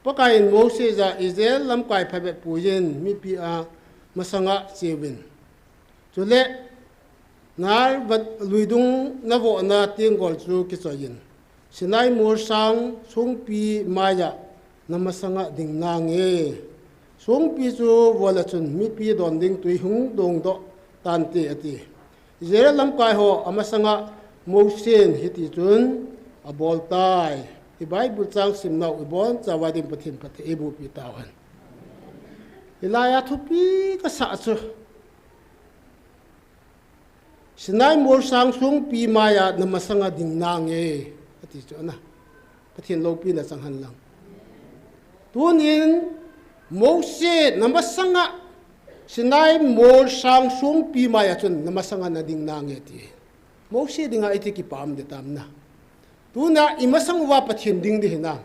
Pakai in Mose jah a, Israel lamkai phabep puiyin, mipi a masanga cheuvin. Chule, Nile vat luidung navohna tenggol chu kichoiyin, Sinai molsang songpi maiya namasanga ding nange. Songpi chu vola chun mipi don ding tui hung dongdoh tante, ati. Israel lamkai ho amasanga Mosen hiti chun abol tai. I Bible chang simnau ibon chauva din Pathen phatthei eiboh pi tauhen. Hilai a thupi kasah chu. Sinai molsang songpi maiya namasanga ding nange, ati chu ana. Pathen loupina chang hen lang. Tunin Mose namasanga Sinai molsang songpi maiya chun namasanga nading nange ti. Mose dinga iti kipah um ding tam na. Tuna i masang uva Pathen ding ding hinam.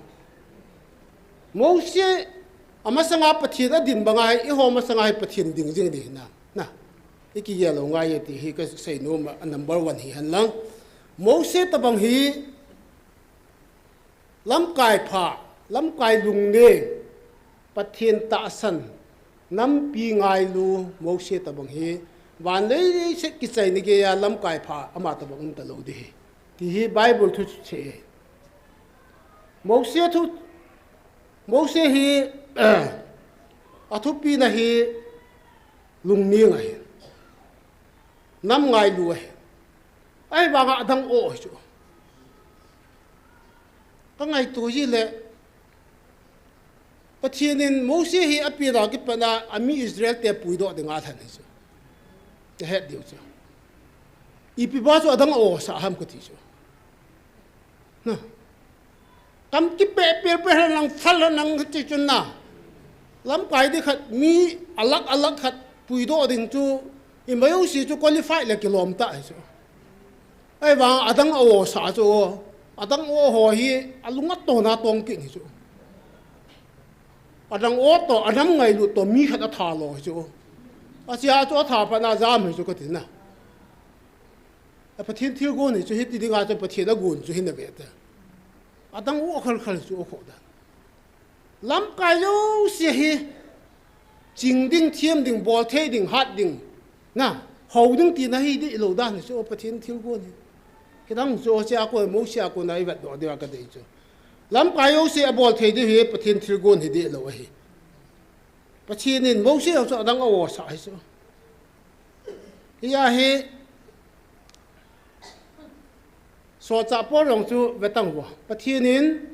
Mose amasanga Pathen adin banga hi, eiho masanga hi Pathen ding jing ding hinam. Na, i kigel lou ngai e ti hi ka seinom a number one hi hen lang. Mose tabang hi lamkai pha, lamkai lungneng, Pathen tahsan, nampi ngailu Mose tabang hi, van leiset kichaina geiya lamkai pha ama tabang um talou ding hi. Ti hi Bible thu chu che. Mose thu, Mose hi, athupina hi lungneng ahi. Nam ngailu ahi. Ahivanga adang o hi chu. Ka ngaito ji le, Pathen in Mose hi api la kipana, ami Israel te puidoh dinga lhen hi chu. Ka het diu chu. Ipi ba chu adang o sa ham kati chu. Na. Kam kipeh pel pel hen lang phal hen lang ti chun na. Lamkai ding khat mi alak alak khat puidoh ding chu, ima jouse chu qualify le kilom ta hi chu. Ahivang adang a-o sa chu, adang o ho hi alunga tona tong kit hi chu. Adang o to, anam ngailut to, mi khat atha lo hi chu. Asia chu atha phat na jam hi chu kati na. A Pathen thilgon hi chu hiti dinga chu Pathen agon chu hi na ve ta. Adang u khal khal chu u kho dan. Lamkai jouse hi ching ding, thiam ding, bol thei ding, hat ding, na, hou ding tina hi dih lou dan hi chu Pathen thilgon hi. Kidang chu Hosea kon, Mose a kon a i vetdoh diu a ka dei chu. Lamkai jouse abol thei diu hi Pathen thilgon hi dih lou ahi. Pathen in Mose jong chu adang a-o sa hi chu. Hia hi, Solchah Paul jong chu ve tang uvo. Pathen in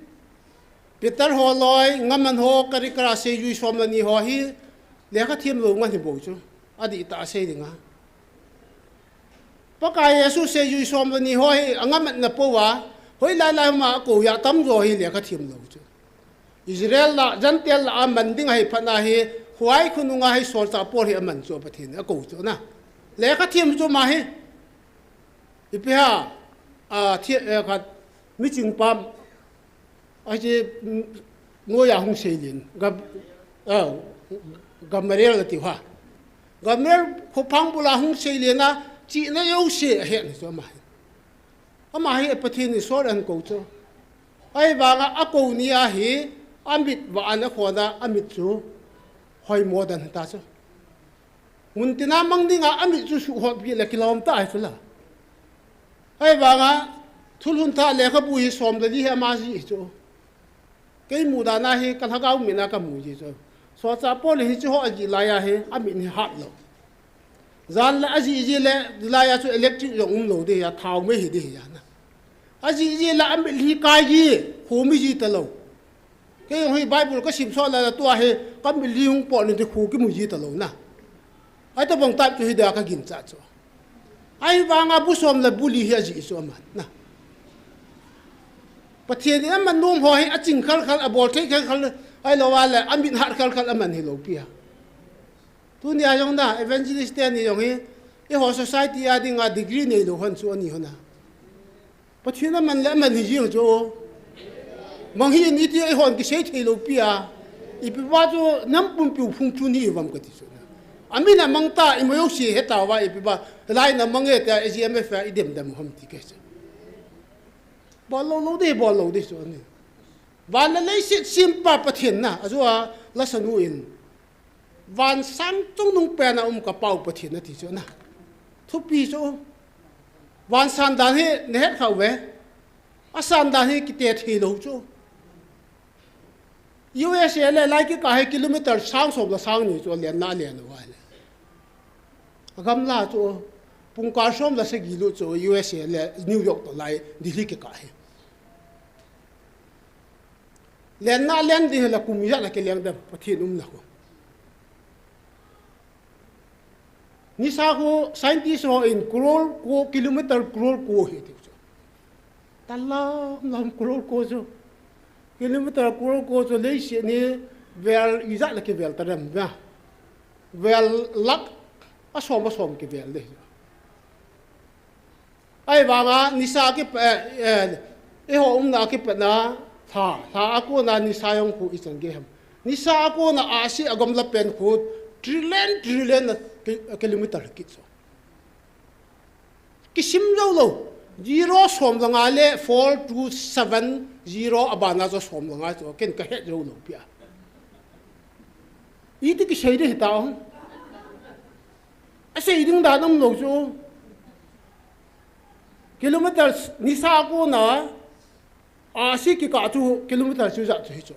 Peter ho loi, ngaman ho, kari kara seijui som le ni ho hi lekha thiam lou ngan hi bou chu. Adih tah a sei ding a. Pakai Jesu seijui som le ni ho hi angamatna pou a, hoilai lai ma akou a tamjo hi lekha thiam lou chu. Israel lah, Gentile lah a man ding ahi phat na hi, huai khonung a hi Solchah Paul hi aman chu Pathen in akou chu na. Lekha thiam chu ama hi. Ipi ham, a, thi-, eh, khat, miching pam, ahi, mm, noiya hung seilen, Gam-, ah, Gamaliel ati uva. Gamaliel khophang bula hung seilen a, chihna jouse ahet hi chu ama hi. Ama hi Pathen in Saul ahin kou chu. Ahivang a, akou ni a hi, amit vah a ana khon a, amit chu hoimo dan hi ta chu. Mun tina mang ding a, amit chu suhhot pi le kilom ta hi chu la. Ahivang a, Thulhun Thah lekhabu hi som le li hi ama jih hi chu. Kei mudan a hi ka lhagao mit a ka mu ji chu. Solchah Paul hi hiche ho ajih lai a hi, amit hi hat lou. Jan le ajih ji le, lai a chu electric jong um lou ding ahi a, thao mei hi ding ahi a na. Ajih ji le amit hi kai ji, khu mi ji ta lou. Kei jong hi Bible ka sim sot lai a tua hi, ka mit hi hung pot ni ti khu kimu ji ta lou na. Ahi tabang type chu hi dia ka ginchat chu. Ahivang a bu som le bu li hi ajih chu aman na. Pathen in aman nom ho hi aching khal khal, abol thei khal khal, ahilou a le, amit hat khal khal aman hi lou pi a. Tuni a jong na, evangelist te ni jong hi, eiho society a ding a degree nei lou hon chu ani hon a. Pathen aman le aman hi jing chu. Mang hi in iti eihon kisei thei lou pi a. Ipi ba chu nam pumpi u phung chu ni vam ka ti chu. Amin a mang ta, ima jouse he ta uva ipi ba. Lai na mang e ta A G M F a i dem dem ham ti ke chu. Bol lou lou ding, bol lou ding chu ani. Van le leiset sempa Pathen na, ajo a la sanu in. Van sang chungnung pen a um ka Pa u Pathen ati chu na. Thupi chu. Van san dan hi na het kha uve. Asan dan hi kite thei lou chu. U S A le lai kikah hi kilometer sang som le sang ni chu alen na alen uva le. Agamla chu pungkal som le sagi lut chu U S A le New York to lai Delhi kikah hi. Lenna len ding hela kum ijat a kileng dem, Pathen umna khu. Nisa khu scientist ho in crore ko, kilometer crore ko hi tiu chu. Talam lam crore ko chu. Kilometer crore ko chu leiset ni vel ijat a kivel ta dem na. Vel lakh asom asom kivel ding. Ahivanga nisa kipe, eh, eh, eiho umna kipatna, lha, lha a kona nisa jong khu ichan gei ham. Nisa a kona ahsi agamla pen khu trillion, trillion na ki-, kilometer kit chu. Kisim jou lou. Zero som le nga le four two seven zero abana chu som le nga chu ken ka het jou lou pia. Iti kisei ding hita hung. Asei ding dan um lou chu. Kilometer nisa a kona, ahsi kikah chu kilometer chu ijat chu hi chu.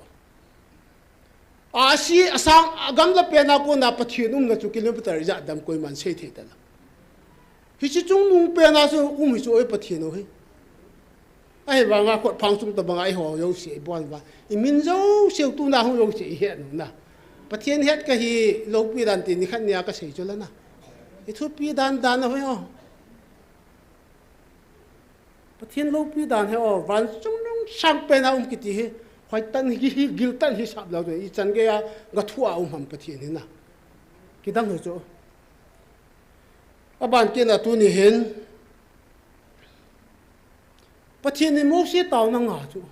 Ahsi asang agamla pen a kona Pathen umna chu kilometer ijat dem koiman sei thei talou. Hiche chungnung pen a chu um hi chu oi Pathen u hi. Ahivanga khut phang chung tabanga eiho jouse ibon uva. Imin jouse u tuna hung jouse ihet u na. Pathen het kahi loupi dan ti nikhat nia kasei chu la na. Ithupi dan dan a hoi o. Pathen loupi dan hi o, van chung sang pen a um kiti hi, hoitah in hi, hi giltah in hisap lou chu, ichan gei a, ga thu a um ham Pathen hi na. Kidang hi chu. Aban kit na tuni hin, Pathen in Mose taona anga chu.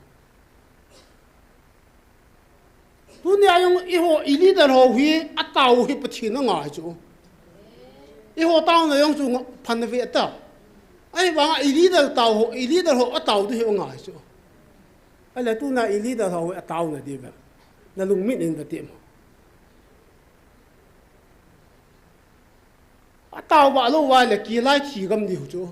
Tuni a jong eiho i leader ho hi atao hi Pathen anga chu. Eiho taona jong chu nga-, phan ve ta. Ahivanga i leader tao ho, i leader ho atao tu hi anga chu. Ahile tuna i leader ho ataona diu ve. Na lungmin in ve ti mo. Atao va lou va le kilai thi gam diu chu.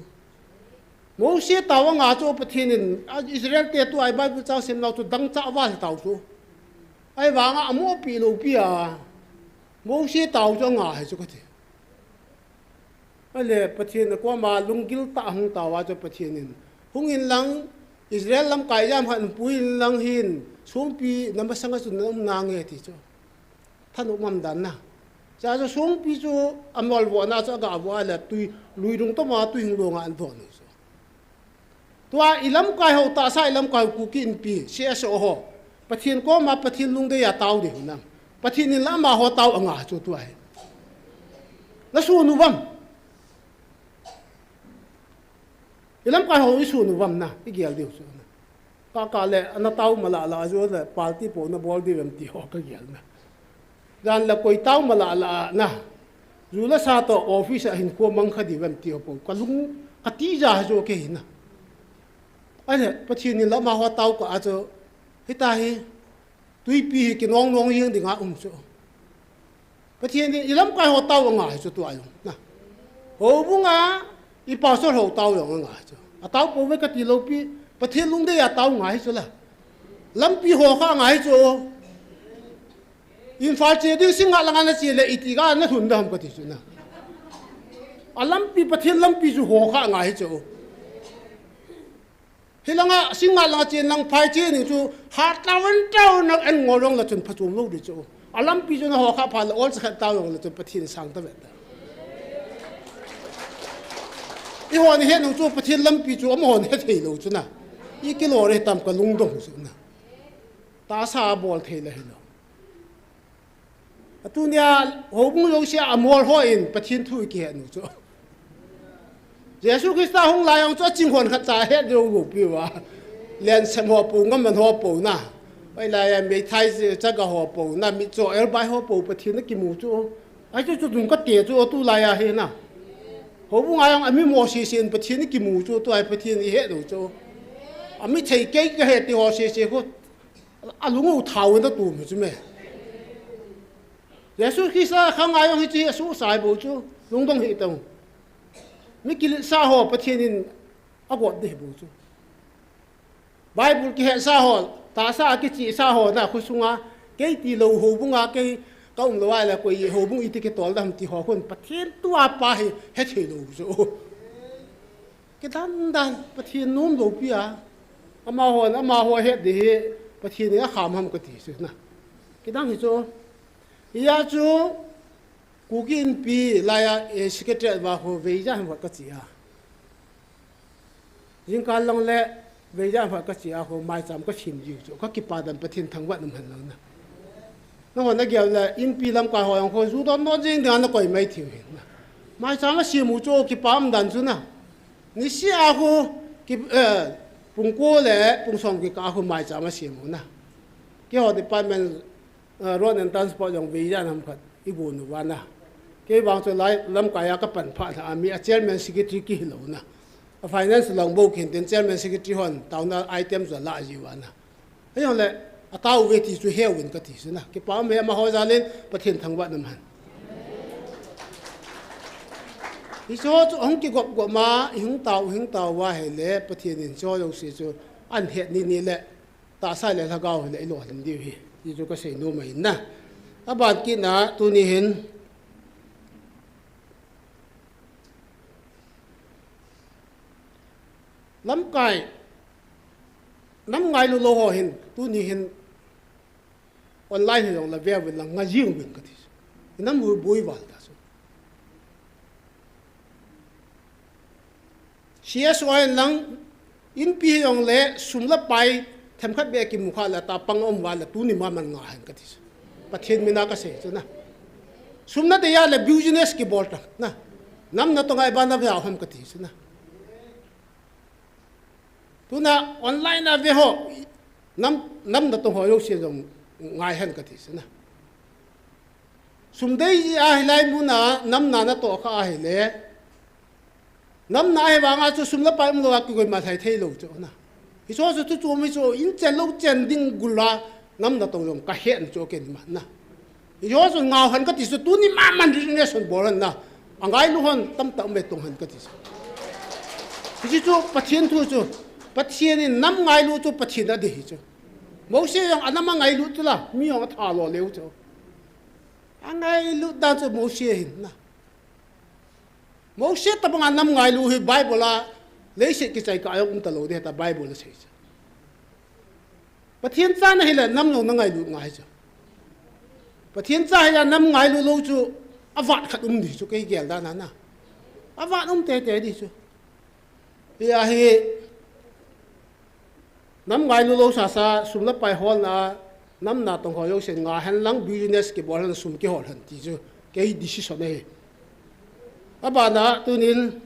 Mose tao anga chu Pathen in, a, Israel te tu a i Bible chang sim nau chu dangchah va le tao chu. Ahivanga amopi lou pi a. Mose tao chu anga hi chu kati. Ahile Pathen a koma lunggil tah a hung tao a chu Pathen in. Hung in lang Israel lamkai jam khat pui in lang hin songpi na masanga chu na um nange ti chu. Thanop umdan na. Cha chu songpi chu amol vo na chu aga vo a le tui lui rung toma tui hung longa an vo nu chu. Tua i lamkai ho tahsa i lamkai ho Kuki Inpi, C S O ho. Pathen koma Pathen lungdei a tao diu na. Pathen in la amaho tao anga chu tua hi. Na sun u vam. I lamkai ho i sun u vam na, i gel diu chu na. Ka, ka le, ana tao mala la, a ju le, party po na bol diu em ti ho ka gel na. Jan le koi tao mala la na. Ju le sa to office a hin kho mang kha diu em ti ho po. Ka lung, ka ti ja jo ke hi na. Ahile, Pathen in la amaho tao ka a chu. Hita hi. Tuipi hi kinong nong jeng dinga um chu. Pathen in i lamkai ho tao anga hi chu tua jong. Na. Houbung a i pastor ho tao jong anga hi chu. Atao po ve kati lou pi, Pathen lungdei a tao anga hi chu la. Lampi ho kha anga hi chu. Imphal che ding Singngat langa na che le iti ga na lhun dam kati chu na. A lampi Pathen lampi chu ho kha anga hi chu. Hilanga Singngat langa chen lang phai che ni chu ha tawen tawen na en ngol jong la chun phachom lou di chu. A lampi chu na ho kha pha la ol cha khat tao jong la chun Pathen sang ta vet ta. Eihon het nu chu Pathen lampi chu amahon hethei lou chu na. I kilo re tam ka lungdong chu na. Tahsa bol thei la hilou. Atunia houbung jouse a amol hon Pathen thu i kihet nu chu. Jesu Christa hung lai jong chu aching hon khat cha het jou lou pi uva. Len sem ho po, ngam man ho po na. Oi lai a meithai chaga ho po na, mitcho elbai ho po Pathen a kimu chu. Ai chu chu dung ka te chu tu lai a hi na. Houbung a jong ami mo sese in Pathen a kimu chu, tua hi Pathen i het nu chu. Ami thei kei ka het ti ho sese khu. A lung u thao na tu mi chu me. Jesu Christa khang a jong hichi a su sai bo chu, lungdong hi tong. Mi kilit sa ho Pathen in a got ding bo chu. Bible kihet sa ho, tahsa a kichi sa ho na khu sunga, kei ti lou houbung a kei ka um lou a le koi houbung iti kitol dam ti ho khun Pathen tua pa hi hethei lou chu. Kidan dan, Pathen nom lou pi a. Amahon, amaho het di hi, Pathen in akham ham kati chu na. Kidang hi chu. Hia chu, Kuki Inpi, lai a, eh, secretary va ho, veijan va kachi a. Jingkah lang le, veijan va kachi a ho, maicham ka sim jiu chu. Ka kipa dan Pathen thangvah na man lang na. Nangho na gel le, Inpi lamkai ho jong ho, ju don don jing ding a na koi mai thiu hin na. Maicham a sim u chu, kipa um dan chu na. Nisi a khu, ki, eh, pung ko le, pung som kikah a khu maicham a sim u na. Keiho department, eh, road and transport jong veijan ham khat i gon uva na. Kei vang chu lai lamkai a ka pan pha na, ami a chairman secretary kihi lou na. A finance lang bo kin ten chairman secretary hon, taona item chu la ji uva na. Ahijongle, atao ve ti chu heuvin kati chu na. Kipa um e amaho jal in, Pathen thangvah na man. Hiche ho chu hung kigop gop ma, i hung tao, i hung tao va hile, Pathen in hiche ho jouse chu, an het ni ni le, tahsa le lhagao hile, i lolhin diu hi. Ti chu ka sei nom ahi na. Aban kit na, tuni hin. Lamkai, nam ngailu lou ho hin, tuni hin online hi jong la ve uvin lang nga jing uvin kati. Nam hu boi val ta chu. C S O hin lang Inpi hijongle sum le pai themkhat beh kimu kha le tapang um va le tuni maman ngah hen kati chu. Pathen mina kasei chu na. Sum nadei a le business kibol ta na. Nam natong a iba naveu ham kati chu na. Tuna online a ve ho. Nam, nam natong ho jouse jong ngai hen kati chu na. Sum dei a hilai muna nam na natoh kha ahile. Nam na ahi vanga chu sum le pai umlou a kikoima lhai thei lou chu na. Hichu chu chu chu mi chu in chen lou chen ding gula nam natong jong kahen chu ken ma na. Hichu chu ngau hen kati chu tuni maman resignation bol hen na. Angailu hon tamtah um ve tong hen kati chu. Hichu chu Pathen thu chu. Pathen in nam ngailu chu Pathen adei hi chu. Mose jong anam angailu chu la, mi jong atha lo leu chu. Angailu dan chu Mose hin na. Mose tabanga nam ngailu hi Bible a leiset kichai kah a jong um talou ding ta Bible a sei chu. Pathen cha nahile nam jong nangailu ngai chu. Pathen cha hia nam ngailu lou chu avat khat um ding chu kei gel dan a na. Avat um tete ding chu. Hia hi nam ngailu lou sasa sum le pai holna nam natong ho jouse ngah hen lang business kibol hen sum kihol hen ti chu kei decision ahi. Abana tunin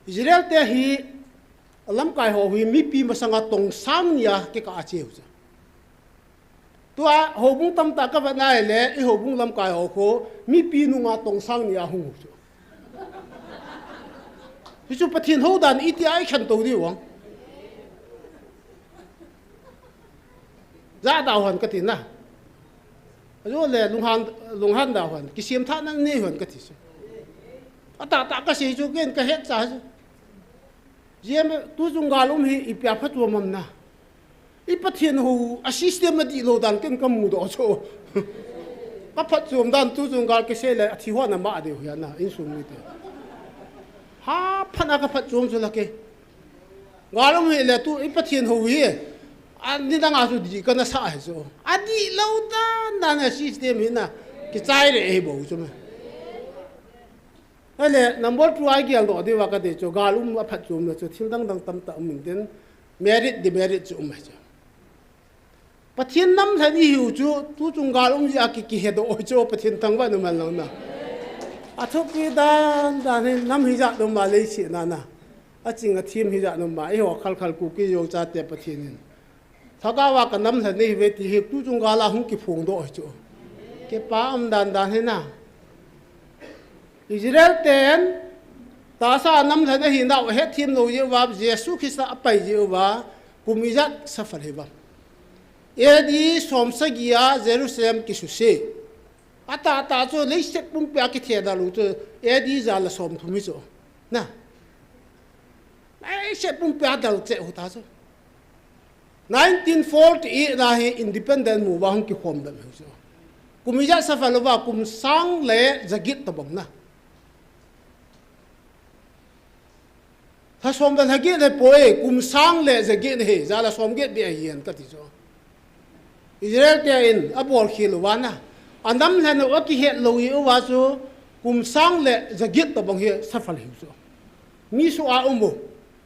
Israel te hi lamkai ho hi mipi masanga tong sang nia kikah a cheu chu. Tua houbung tamtah kavet nai le i houbung lamkai ho khu mipi nunga tong sang nia hung u chu. Hichu Pathen hou dan itia ikhen tou diu vang. Jadau hen kati na. Ajole lunghan, lunghan dau hen. Kisem thah na nei hen kati chu. Atahtah kasei chu ken kahet cha chu. Jiem tuchung gal um hi ipia phatchom am na. I Pathen hou a system adih lou dan ken kamudoh chu. Kaphatchom dan tuchung gal kisei le athi hon ama deu hi ana insung mite. Haphat a kaphatchom chu la kei. Gal um hile tu i Pathen hou hi. Ani danga chu dih kana sa hi chu. Adih lou dan dan a system hi na. Kichai le hi bou chu me. Ahile number two a igeldoh diuva kadei chu gal um aphatchomna chu thil dangdang tamtah um intin merit demerit chu um ahi chu. Pathen nam lhen ihiu chu tuchung gal um jeh a ki, kihedoh u chu Pathen thangvah in um hen lang na. Athupi dan dan hi nam hijat um ma leiset na na. Aching athem hijat um ma eiho khalkhal Kuki Zo chate Pathen in lhagao a kanam lhen ihiuve ti hi tuchung gal a hung kiphongdoh hi chu. Kipa um dan dan hi na. Israel ten tahsa a nam lhen ahinau ahetthem lou jeh uva Jesu Christa apai jeh uva kum ijat suffer hiuvam. A D somsagi a Jerusalem kisuse. Atahtah chu leiset pumpia kithedal u chu A D ja le somthum hi chu. Na. Leiset pumpia dal cheh u ta chu. Nineteen forty-eight na hi independent mu uva hung kikhom bep hiu chu. Kum ijat suffer louva kum sang le jaget tobang na. Lha som le lha get le poi, kum sang le jaget hi, ja le som get beh ahi hen kati chu. Israel te in abolkhel uva na. Anam lhen u akihet lou jeh uva chu, kum sang le jaget tobang hi suffer hiu chu. Mi soh a um u.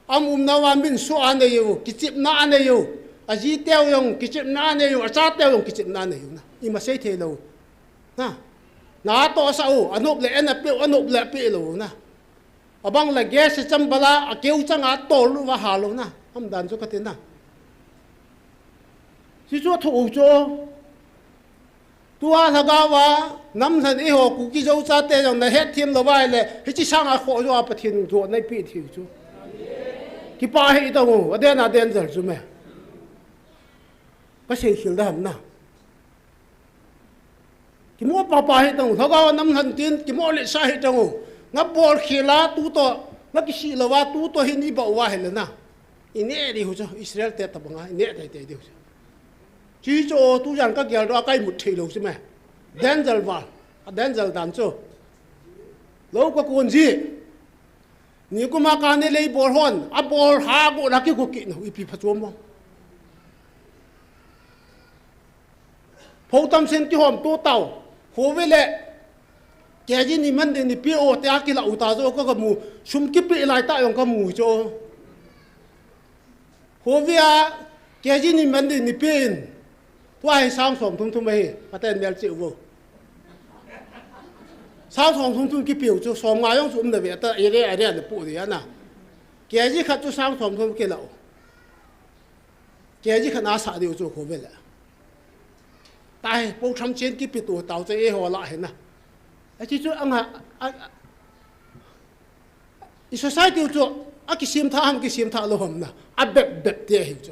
Aum umnauva min soh a anei u, kichepna anei u. Aji teu jong kichepna anei u, acha teu jong kichepna anei u na. Ima sei thei lou. Na. Na atohsah u, anop le en apeh u, anop le apeh lou na. Abang le gas a chambal a, akeu chang a tol uva hal u na. Aum dan chu kati na. Hichu athoh u chu. Tua lhagao a, nam lhen eiho Kuki Zo chate jong nahetthem lou uva ahile, hiche sanga khoh jo a Pathen in jona eipeh thei u chu. Kipa hih tang u, aden aden jal chu me. Kasei khel da ham na. Kimo papa hih tang u, lhagao a nam lhen tin, kimo lesa hih tang u. Nabolkhel a tutoh, nakisih louva tutoh hin ibah uva ahile na. Ineh diu chu, Israel te tobanga, ineh teitei diu chu. Chuche chu, tujan kageldoh a kaimut thei lou chu me. Danger val, a danger dan chu. Lou kakon ji. Nikum a kani lei bol hon, abol ha go la kigo kit nau, ipi phatchom mo. Phou tamsen kihom to tau. Khovei le. Kg ni man ding ni peh o tia kilah u ta chu ka, kamu. Sum kipeh lai tah jong kamu chu. Covid a K G ni man ding ni pen. Tua hi sang som thum thum ahi, phaten mel cheh uvo. Sang som thum thum kipiu chu, som nga jong chu um na ve ta, area, area na pu dia na. K G khat chu sang som thum kilo. K G khat na sa diu chu kho ve le. Tai, po tham chen kipi tu tau che e ho la he na. A chi chu anga, a, a, I society u chu, a kisim tha ham, kisim tha lou ham na. A bep bep ti ahi chu.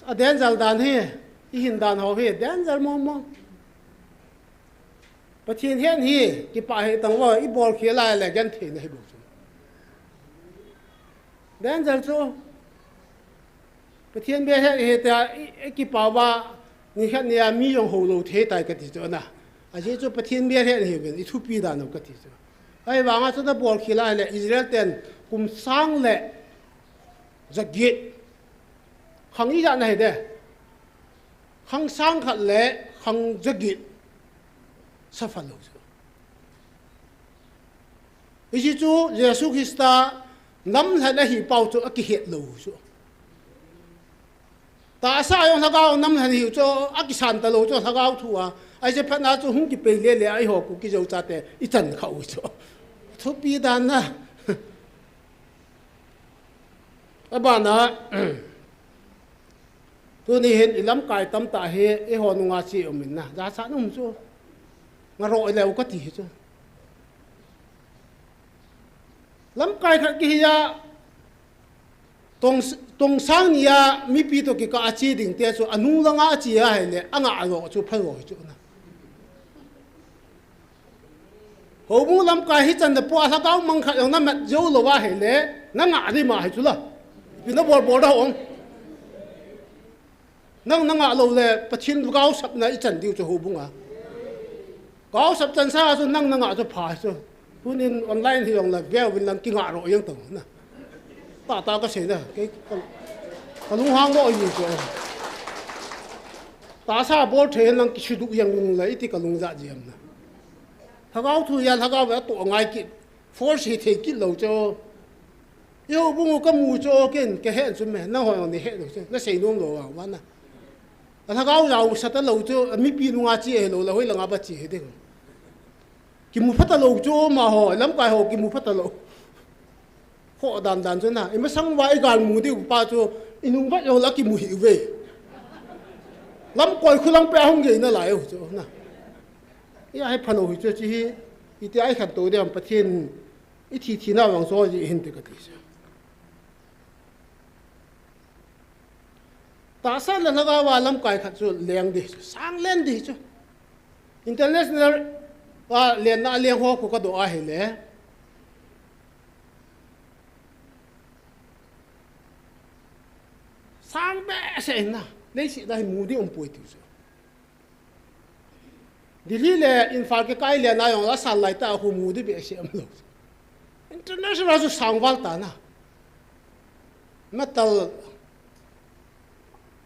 A danger dan hi, i hin dan ho hi, danger mo mo. Pathen hin hi, kipah hi tang vo, i bol khel lai le, genthei na hi bou chu. Danger chu. Pathen bia het, het a, i, i kipah uva, ni khat ni a mi jong ho lou thei tai kati chu na. Ajeh chu Pathen bia het hi ven, i thupi dan u kati chu. Ahivanga chu na bol khel lai le Israel ten kum sang le jaget. Khang ijat na hi de. Khang sang khat le khang jaget. Suffer lou chu. Hiche chu Jesu Christa namlhen ahi pau chu akihet lou chu. Tahsa jong lhagao namlhen ahi chu akisan talou chu lhagao thu a. Ahi chu phatna chu hung kipei le le a eiho Kuki Zo chate ichan kha u chu. Thupi dan na. Abana, tuni hin i lamkai tamtah hi eiho nunga che um in na, jachat um chu. Ngaro ileu kati hi chu. Lamkai khat kihi a, tong, tong sang ni a mipi toh kikah a che ding te chu, anung langa che ahile, anga alo chu phalo hi chu na. Houbung lamkai hichan na pua lhagao mang khat jong na mat jou lou ahile, na ngah ding ma hi chu la. Ipi na bol bol da hong. Nang na ngah lou le, Pathen gaosapna ichan diu chu houbung a. Gaosap chan sa chu nang na ngah chu pha chu. Tunin online hi jong la veu vin lang kingah ro jeng tong na. Tata kasei na, kei ka, kalunghang ro jeng chu. Tahsa bol thei lang kisudu jeng lung la iti kalung ja jeng na. Lhagao thu a lhagao ve toh ngai kit. Force hi thei kit lou chu. I houbung u kamu chu ken kahe chu me, nangho jong nei he lou chu. Na sei nom lou vang vana. A lhagao jaosat talou chu, a mipi nunga che hilou le, hoilanga ba che hi ding. Kimu pha talou chu amaho, lamkai ho kimu pha talou. Kho dan dan chu na, i masang uva i gal mu diu pa chu, i nung vet lou la kimu hih uve. Lamkoi khu lang pe a hung gei nalai u chu na. I a hi phalou hi chu chi hi, iti a i khantou ding ham Pathen, i thi thina vang chu ji hin te kati chu. Tahsa le lhagao a lamkai khat chu leng ding chu, sang len ding chu. International a lenna a leng ho khu kadoh ahile. Sang behseh in na, leiset a hi mu ding um poi tiu chu. Delhi le Imphal kikai lenna jong la sang lai ta khu mu ding behseh um lou. International chu sang val ta na. Metal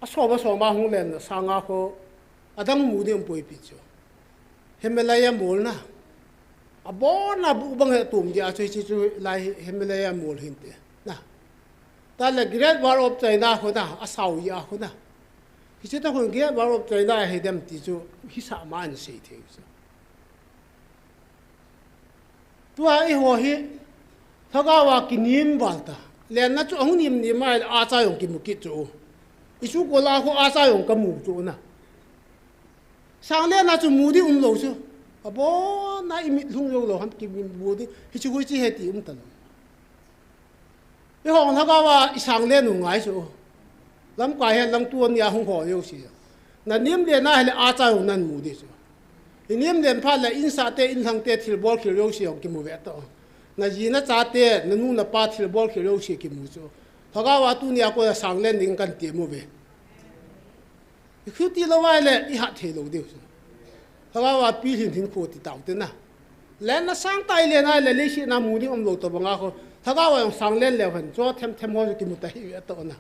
a som a som a hung lenna sang a khu adang mu ding um poi pi chu. Himalaya mol na. Abon a bu bang he tum dia chu hiche chu lai Himalaya mol hin te. Na. Ta le Great Wall of China khu na, a sao ya khu na. Hiche ta khu Great Wall of China hi dem ti chu hisa ma an sei thei chu. Tua eiho hi, lhagao a kinim val ta. Lenna chu ahung nim nim a, a cha jong kimu kit chu. I chu ko la khu a cha jong kamu chu na. Sang lenna chu mu ding um lou chu. Abon a i mit lhung jou lou ham kimu ding. Hichu hui chi he ti um ta lou. Eiho lhagao a i sang len u ngai chu. Lamkai hen lang tunia hung ho jouse. Na nim lenna hile a cha jong nan mu ding chu. I nim len phat le insah te, inlhang te, thilbol khel jouse jong kimu ve ta. Na ji na cha te, na nu na pa thilbol khel jouse kimu chu. Lhagao a tunia ko la sang len ding kan ti mu ve. I khu ti lou vai le, i hat thei lou diu chu. Lhagao a pilhin hin khu ti tau te na. Lenna sang tai lenna le, leiset na mu ding um lou to banga khu. Lhagao a jong sang len leu hen, chu them them ho chu kimu ta hi ve to na.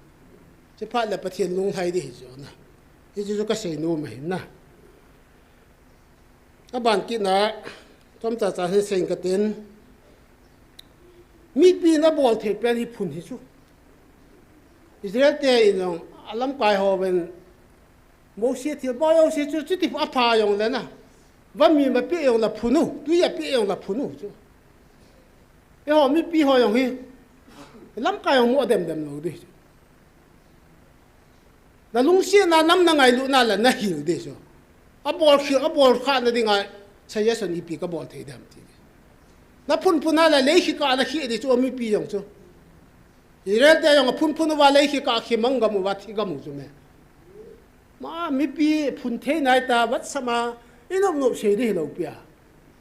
Chi phat le Pathen lunglhai ding hi chu na. Hichu chu kasei nom ahi na. Aban kit na, chomcha cha hin sei ka tin. Mipi in abol thei pen hi phun hi chu. Israel te in jong alamkai hon Mosi thilbol jouse chu, chuti apha jongle na, van mi ma pe jongle phun u, tui ape jongle phun u chu. Eiho mipi ho jong hi lamkai jong mu adem dem lou ding chu. Na lungsetna, nam na ngailutna le na hil ding chu. Abol khel, abol khel na dinga suggestion ipi kabol thei dem ti. Na phun phun a le leikhikah na khi ding chu mipi jong chu. Israel te jong aphun phun uva leikhikah khi mang gam uva thi gam u chu me. Ma mipi phun thei nai ta, vatsama inop nop sei ding hilou pi a.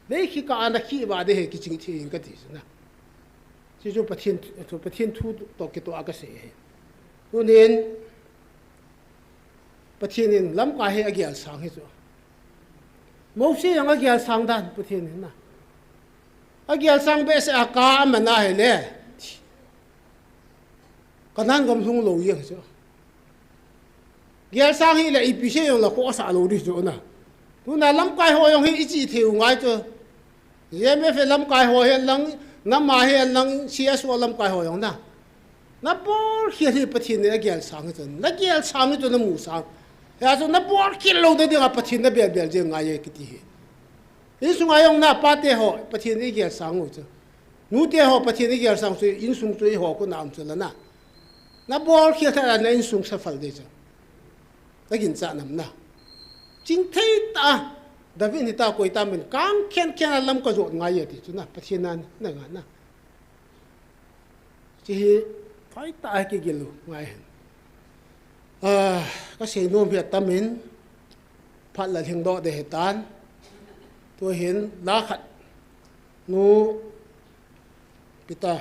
Leikhikah na khi uva ding hi kiching thei in kati chu na. Chu chu Pathen thu, Pathen thu toh kitoh a kasei ahi. Tunin Pathen in lamkai hi agel sang hi chu. Mosi jong agel sang dan Pathen in na. Agel sang behseh a ka amana hile Canaan gam lhung lou jeng chu. Gel sang hile ipi sei jongle khoh asah lou ding chu na. Tuna lamkai ho jong hi ichi thei u ngai chu. G M F lamkai ho hihen lang, nam a hihen lang, C S O lamkai ho jong na. Na bol khel hi Pathen in agel sang hi chu. Na gel sang hi chu, na mu sang. Hijeh chun na bol khel lou na dinga Pathen na bel bel jeng ngai e kiti hi. Insunga jong na pate ho Pathen in igel sang u chu. Nute ho Pathen in igel sang chu, insung chu eiho khut a um chu la na. Na bol khel tah a na insung saphal ding chu. Na ginchat nam na. Chingthei tah a, David in hitia koi tam in, kang khen khen a lam kajot ngai e ti chu na, Pathen a na nga na. Chu hi, phai tah a kigel u ngai hen. Ah, kasei nom hi atam in, phat la lhing doh ding ahitan. Tuhin, la khat, nu, Peter,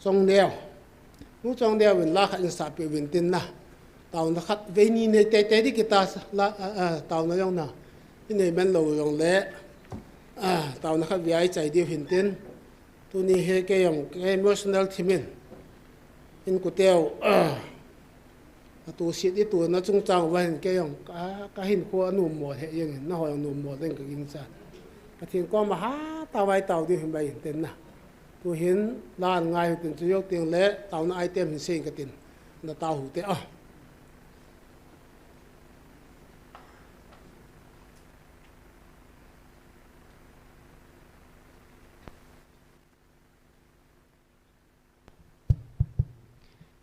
Chongneo. Nu Chongneo in la khat in sapeh uvin tin na. Taona khat vei ni nei teitei ding kita la, ah, ah, taona jong na. Inei man lou jongle. Ah, taona khat vei a ichai diu hin tin. Tuni hi kei jong, kei emotional thim in. Inkote u, ah, atusit ituna chungchang uva hin kei jong ka, kahinkho anom mol hih jeng in, nangho jong nom mol ding kaginchat. Pathen koma hatah a vai tao diu hin vai hin tin na. Tuhin la ngai u tin chu jou teng le taona item hin sei katin. Na tao u te a.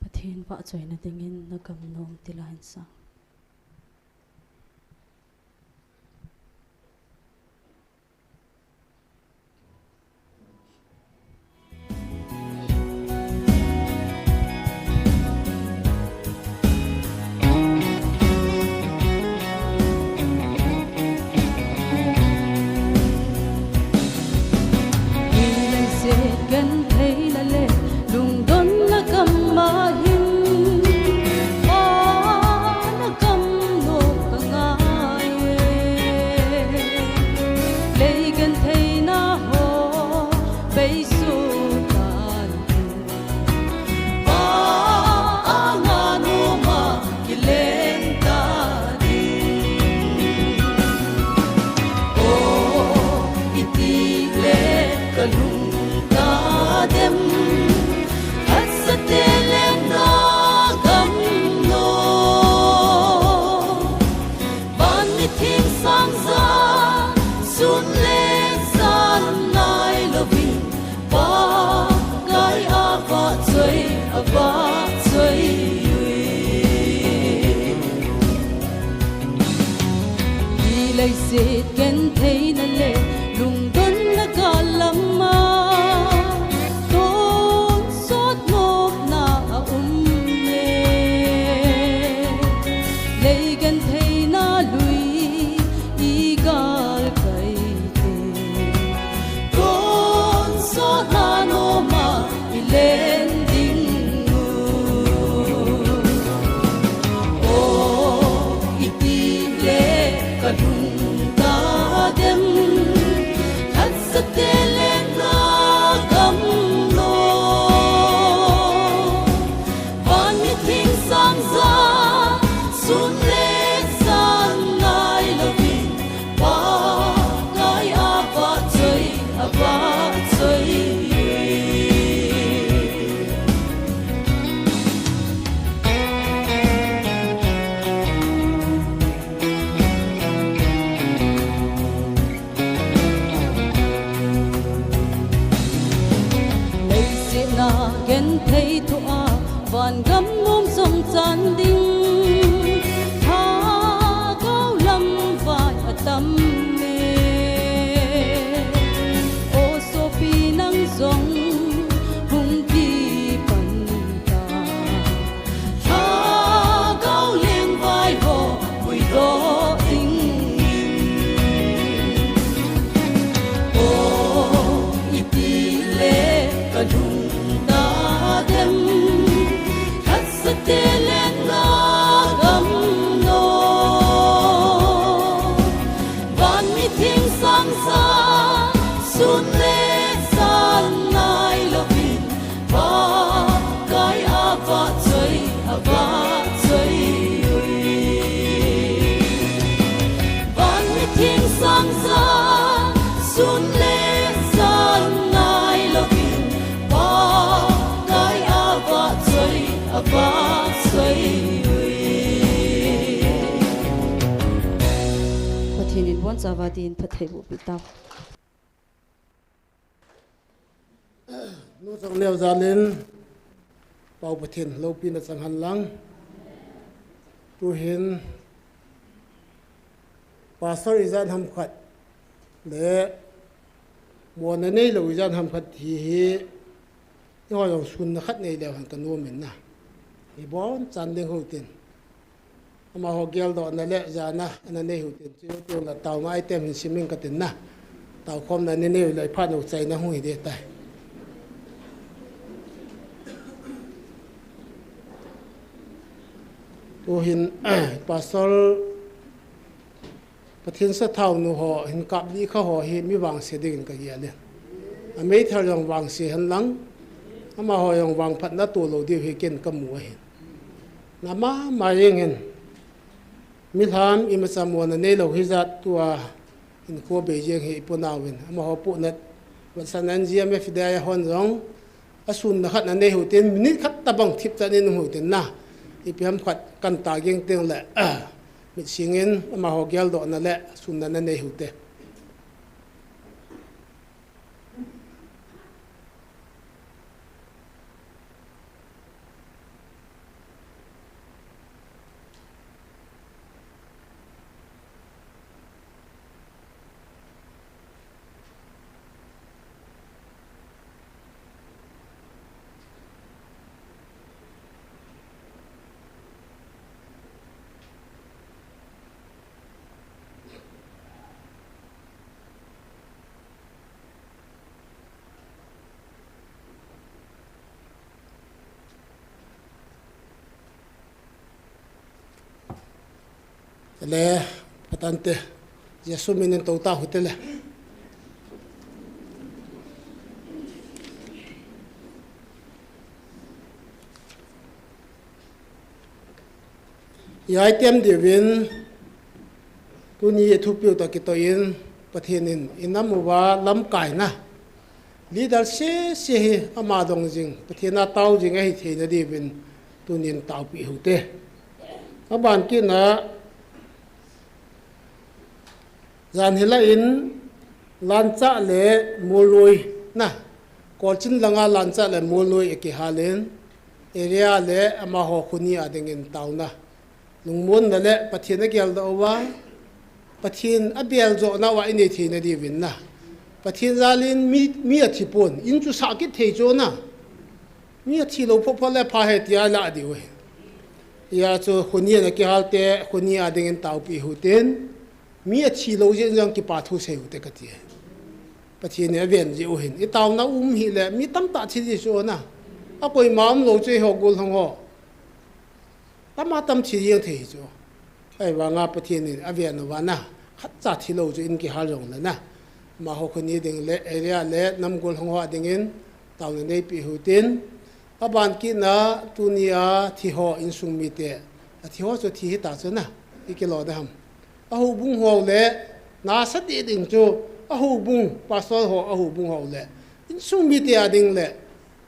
Pathen vahchoina dingin na gam nom tila hin sang. Leiset gentheina le lungdonna gam'a hin, Pa na gam nom ka ngai e. Lei gentheina ho beisu tan, Pa anga noma kilen ta ding. O, iti le ka lung ta dem, hatsate le na gam nom. Van mitheng sang ja, sun le jan nailouvin, Pakai a vahchoi, a vahchoi ui. Hi leiset gentheina le lungdonna gam'a, tonsot nopna a um e. Lei gentheina lui i galkai te, tonsotna noma i len ding u. O, iti le ka lung ta dem, Thing sang za, sun le zan nai louvin, Pakai a vahchoi, a vahchoi ui. Pathen in bonchauva din phatthei boh peh tau. Nu Chongneo jal in, Pau Pathen loupina chang hen lang. Tuhin, Pastor ijat ham khat le, mona neilou ijat ham khat hi hi, eiho jong sunna khat nei leu hen ka nom in na. Ibon chan ding hitin. Amaho geldohna le jana, ana nei hitin. Chu teng le taona item hin sim ing katin na. Taokhomna nei nei le phat u chaina hung hi ding tai. Tuhin, Pastor Pathen sathau nu ho hin kap ding kha ho hi mi vangse dingin ka gel e. A meithal jong vangse hen lang, amaho jong vangphatna tolou diu hi ken ka mu ahi. Na mama jeng in, milham imacha mona neilou hijat tua hinkho bei jeng hi ipu nauvin, amaho puhnat, vatsan an G M F dai a hon jong, a sunna khat na nei hitin, minute khat tabang thip chan in um hitin na. Ipi ham khat kan ta ging teng le, ah, mit sing in, amaho geldohna le, sunna na nei hite. Le, patante, Jesu minin tou tau hite le. Ijat ham diuvin, tuni i thupiu toh kitoh in, Pathen in, inam uva lamkaina. Leader sese hi ama dong jing, Pathen a tao jing ahi theina diuvin, tunin taopi hite. Aban kit na, Jan hilai in Lancha le Molnoi na, Kolchin langa Lancha le Molnoi akihal in, area le amaho khoni a dingin taona. Lungmonna le Pathen a geldoh uva, Pathen a bel johna uva inei theina diuvin na. Pathen jal in mi, mi athi pon, in chu sah kit thei chu na. Mi athi lou phot phot le pha e tia la diu ahi. Hijeh chun khoni a kihal te, khoni a dingin taopi hitin. Mi athi lou jeh in jong kipa thu sei hite kati. Pathen in aven jeh u hin. I taona um hile, mi tamtah thi ji chu na. A koima umlou chu eiho gollhang ho. Tam a tam thi jeng thei chu. Ahivanga Pathen in aven uva na. Khatcha thi lou chu in kihal jong le na. Amaho khoni ding le, area le, nam gollhang ho dingin, taona neipi hitin. Aban kit na, tuni a thi ho insung mite. Athi ho chu thi hita chu na. I kilo da ham. A houbung ho le, nasa ding ding chu, a houbung, pastor ho, a houbung ho le. Insung mite a ding le,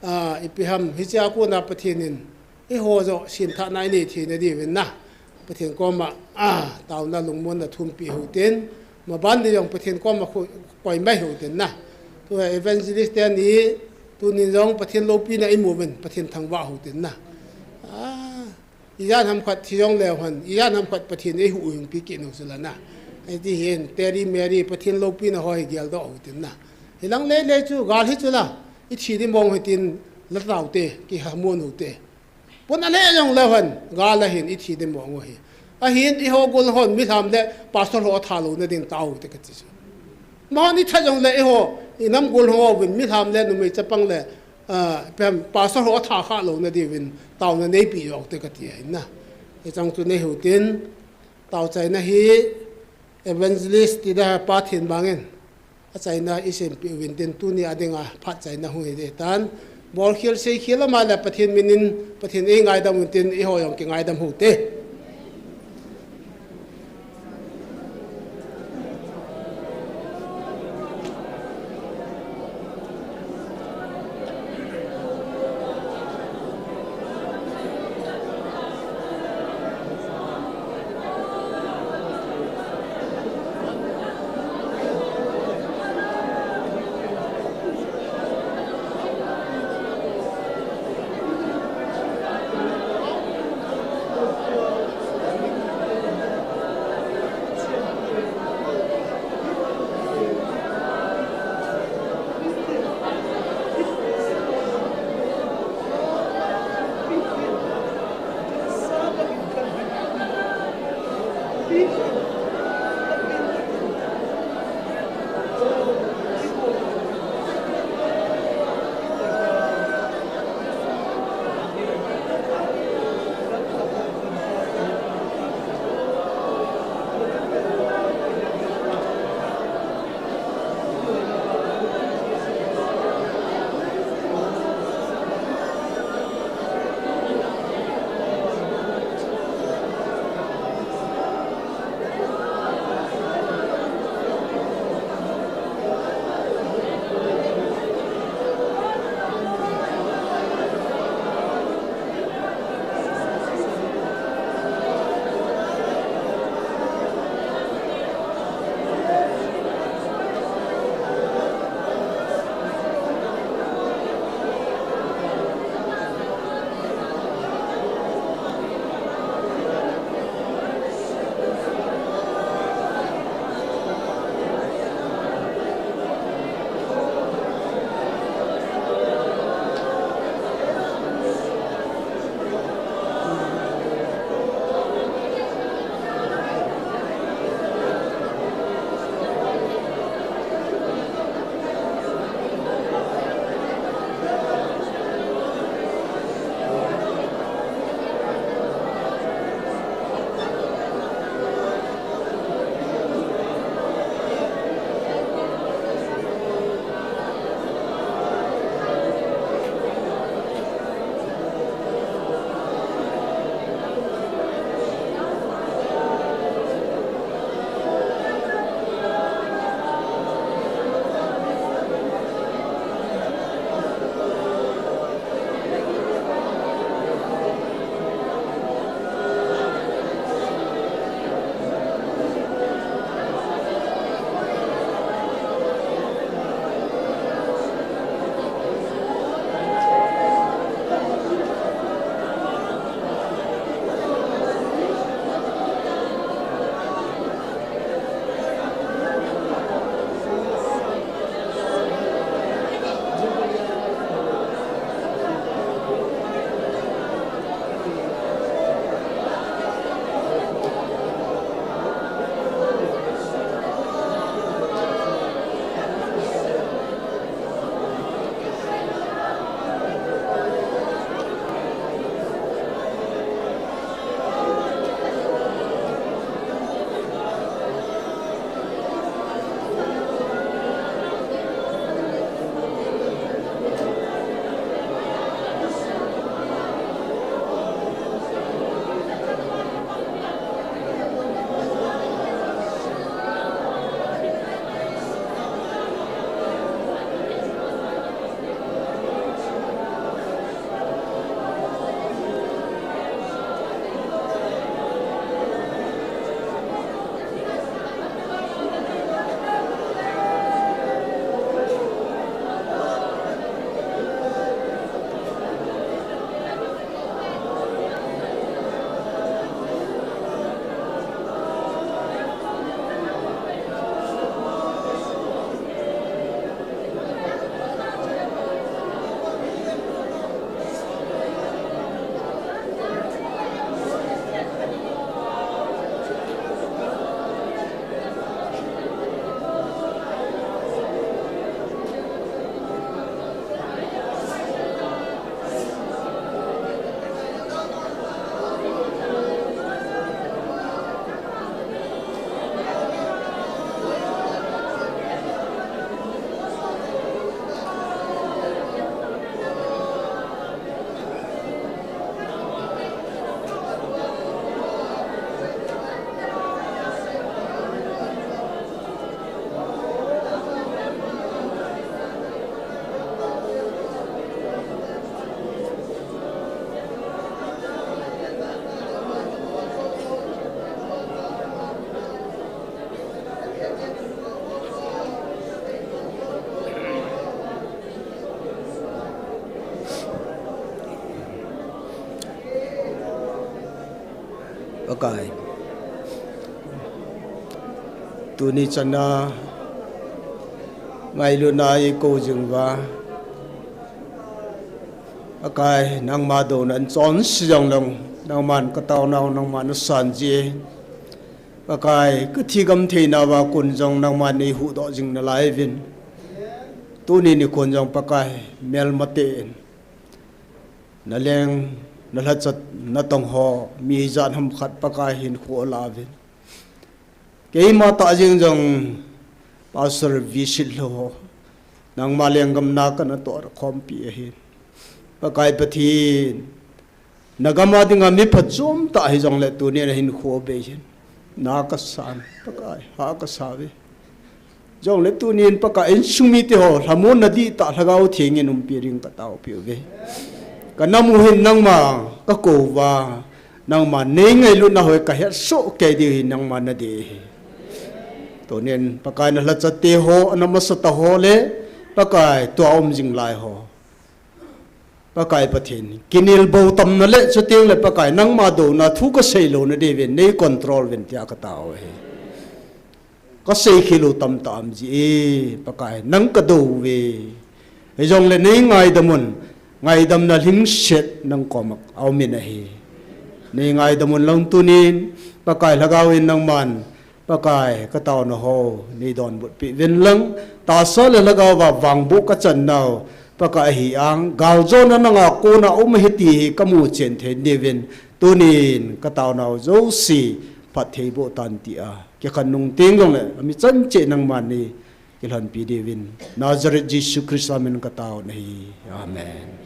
ah, ipi ham, hiche a kona Pathen in, eiho joh, sin thahna inei theina diuvin na. Pathen koma, ah, taona lungmonna thumpi hitin, maban ni jong Pathen koma khu-, koima hitin na. Tu evangelist teni, tunin jong Pathen loupina imu uvin, Pathen thangvah hitin na. Ah, Ijat ham khat thi jong leu hen, ijat ham khat Pathen in eihuhhingpi kit u chu la na. Hiti hin, Terry Mary, Pathen loupina ho hi geldoh hitin na. Hilang lele chu, gal hi chu la, ithi ding mong hitin, la tao te, kihamon u te. Pon ale jong leu hen, gal ahin, ithi ding mong u hi. Ahin, eiho gollhang hon, milham le, pastor ho atha louna ding tao te kati chu. Mahon itha jong le, eiho, inam gollhang uvin, milham le, numei chapang le, Ah, ipi ham, pastor ho atha kha louna diuvin, taona neipi joh te kati ahi na. Hichang chu nei hitin, tao chaina hi evangelist ti da Pathen bangin, achaina isempeh uvin tin tuni a dinga phat chaina hung hi ding tan. Bolkhel seikhel ama le Pathen minin, Pathen in eingaidam uvin tin eiho jong kingaidam u hite. Pakai, tuni chana ngailutna eikou jing uva, Pakai, nangma douna in chonse jongleng, nangman kataonau nangma nasan jin, Pakai, kathi gam theina uva kon jong nangman neihuhdoh jing nalai uvin. Tuni nikho jong Pakai, melmaten naleng, nalhachat, natong ho, mi ijat ham khat Pakai hinkho alah uvin. Keima tah jeng jong Pastor V. Sitlhou ho, nangma lenggam na kanatoh khompi ahin. Pakai Pathen, nagam a dinga mi phachom tah hijongle tunin ahinkho abei hin, na kasan, Pakai, ha kasa uve. Jongle tunin Pakai, insung mite ho lhamonna dihtah Lhagao Theng in umpi ding kataopeh uve. Kanam u hin nangma kakou uva, nangma neingailutna ho kahetsoh kei diu hi nangma nadei ahi. Tunin Pakai, nalhachate ho, namasatah ho le Pakai, tua um jing lai ho, Pakai Pathen, kinelbou tamna le chutengle Pakai, nangma douna thu kasei louna diuvin neicontrol uvin tia katao ahi. Kasei khel u tamtah um ji e, Pakai, nang kadou uve. Hijongle neingaidam un, ngaidamna lhingset nang koma aumin ahi. Neingaidam un lang tunin, Pakai, Lhagao in nangman, Pakai, kataona ho neidonbutpeh uvin lang, tahsa le Lhagao uva vangboh kachannau Pakai ahi ang, galjona nanga kona um ahi ti hi kamuchen thei diuvin, tunin kataonau jouse phattheiboh tan tia kikhen nung teng jongle, ami chan cheh nangman neikilhonpi diuvin, Nazareth Jesu Christa min kataona ahi. Amen.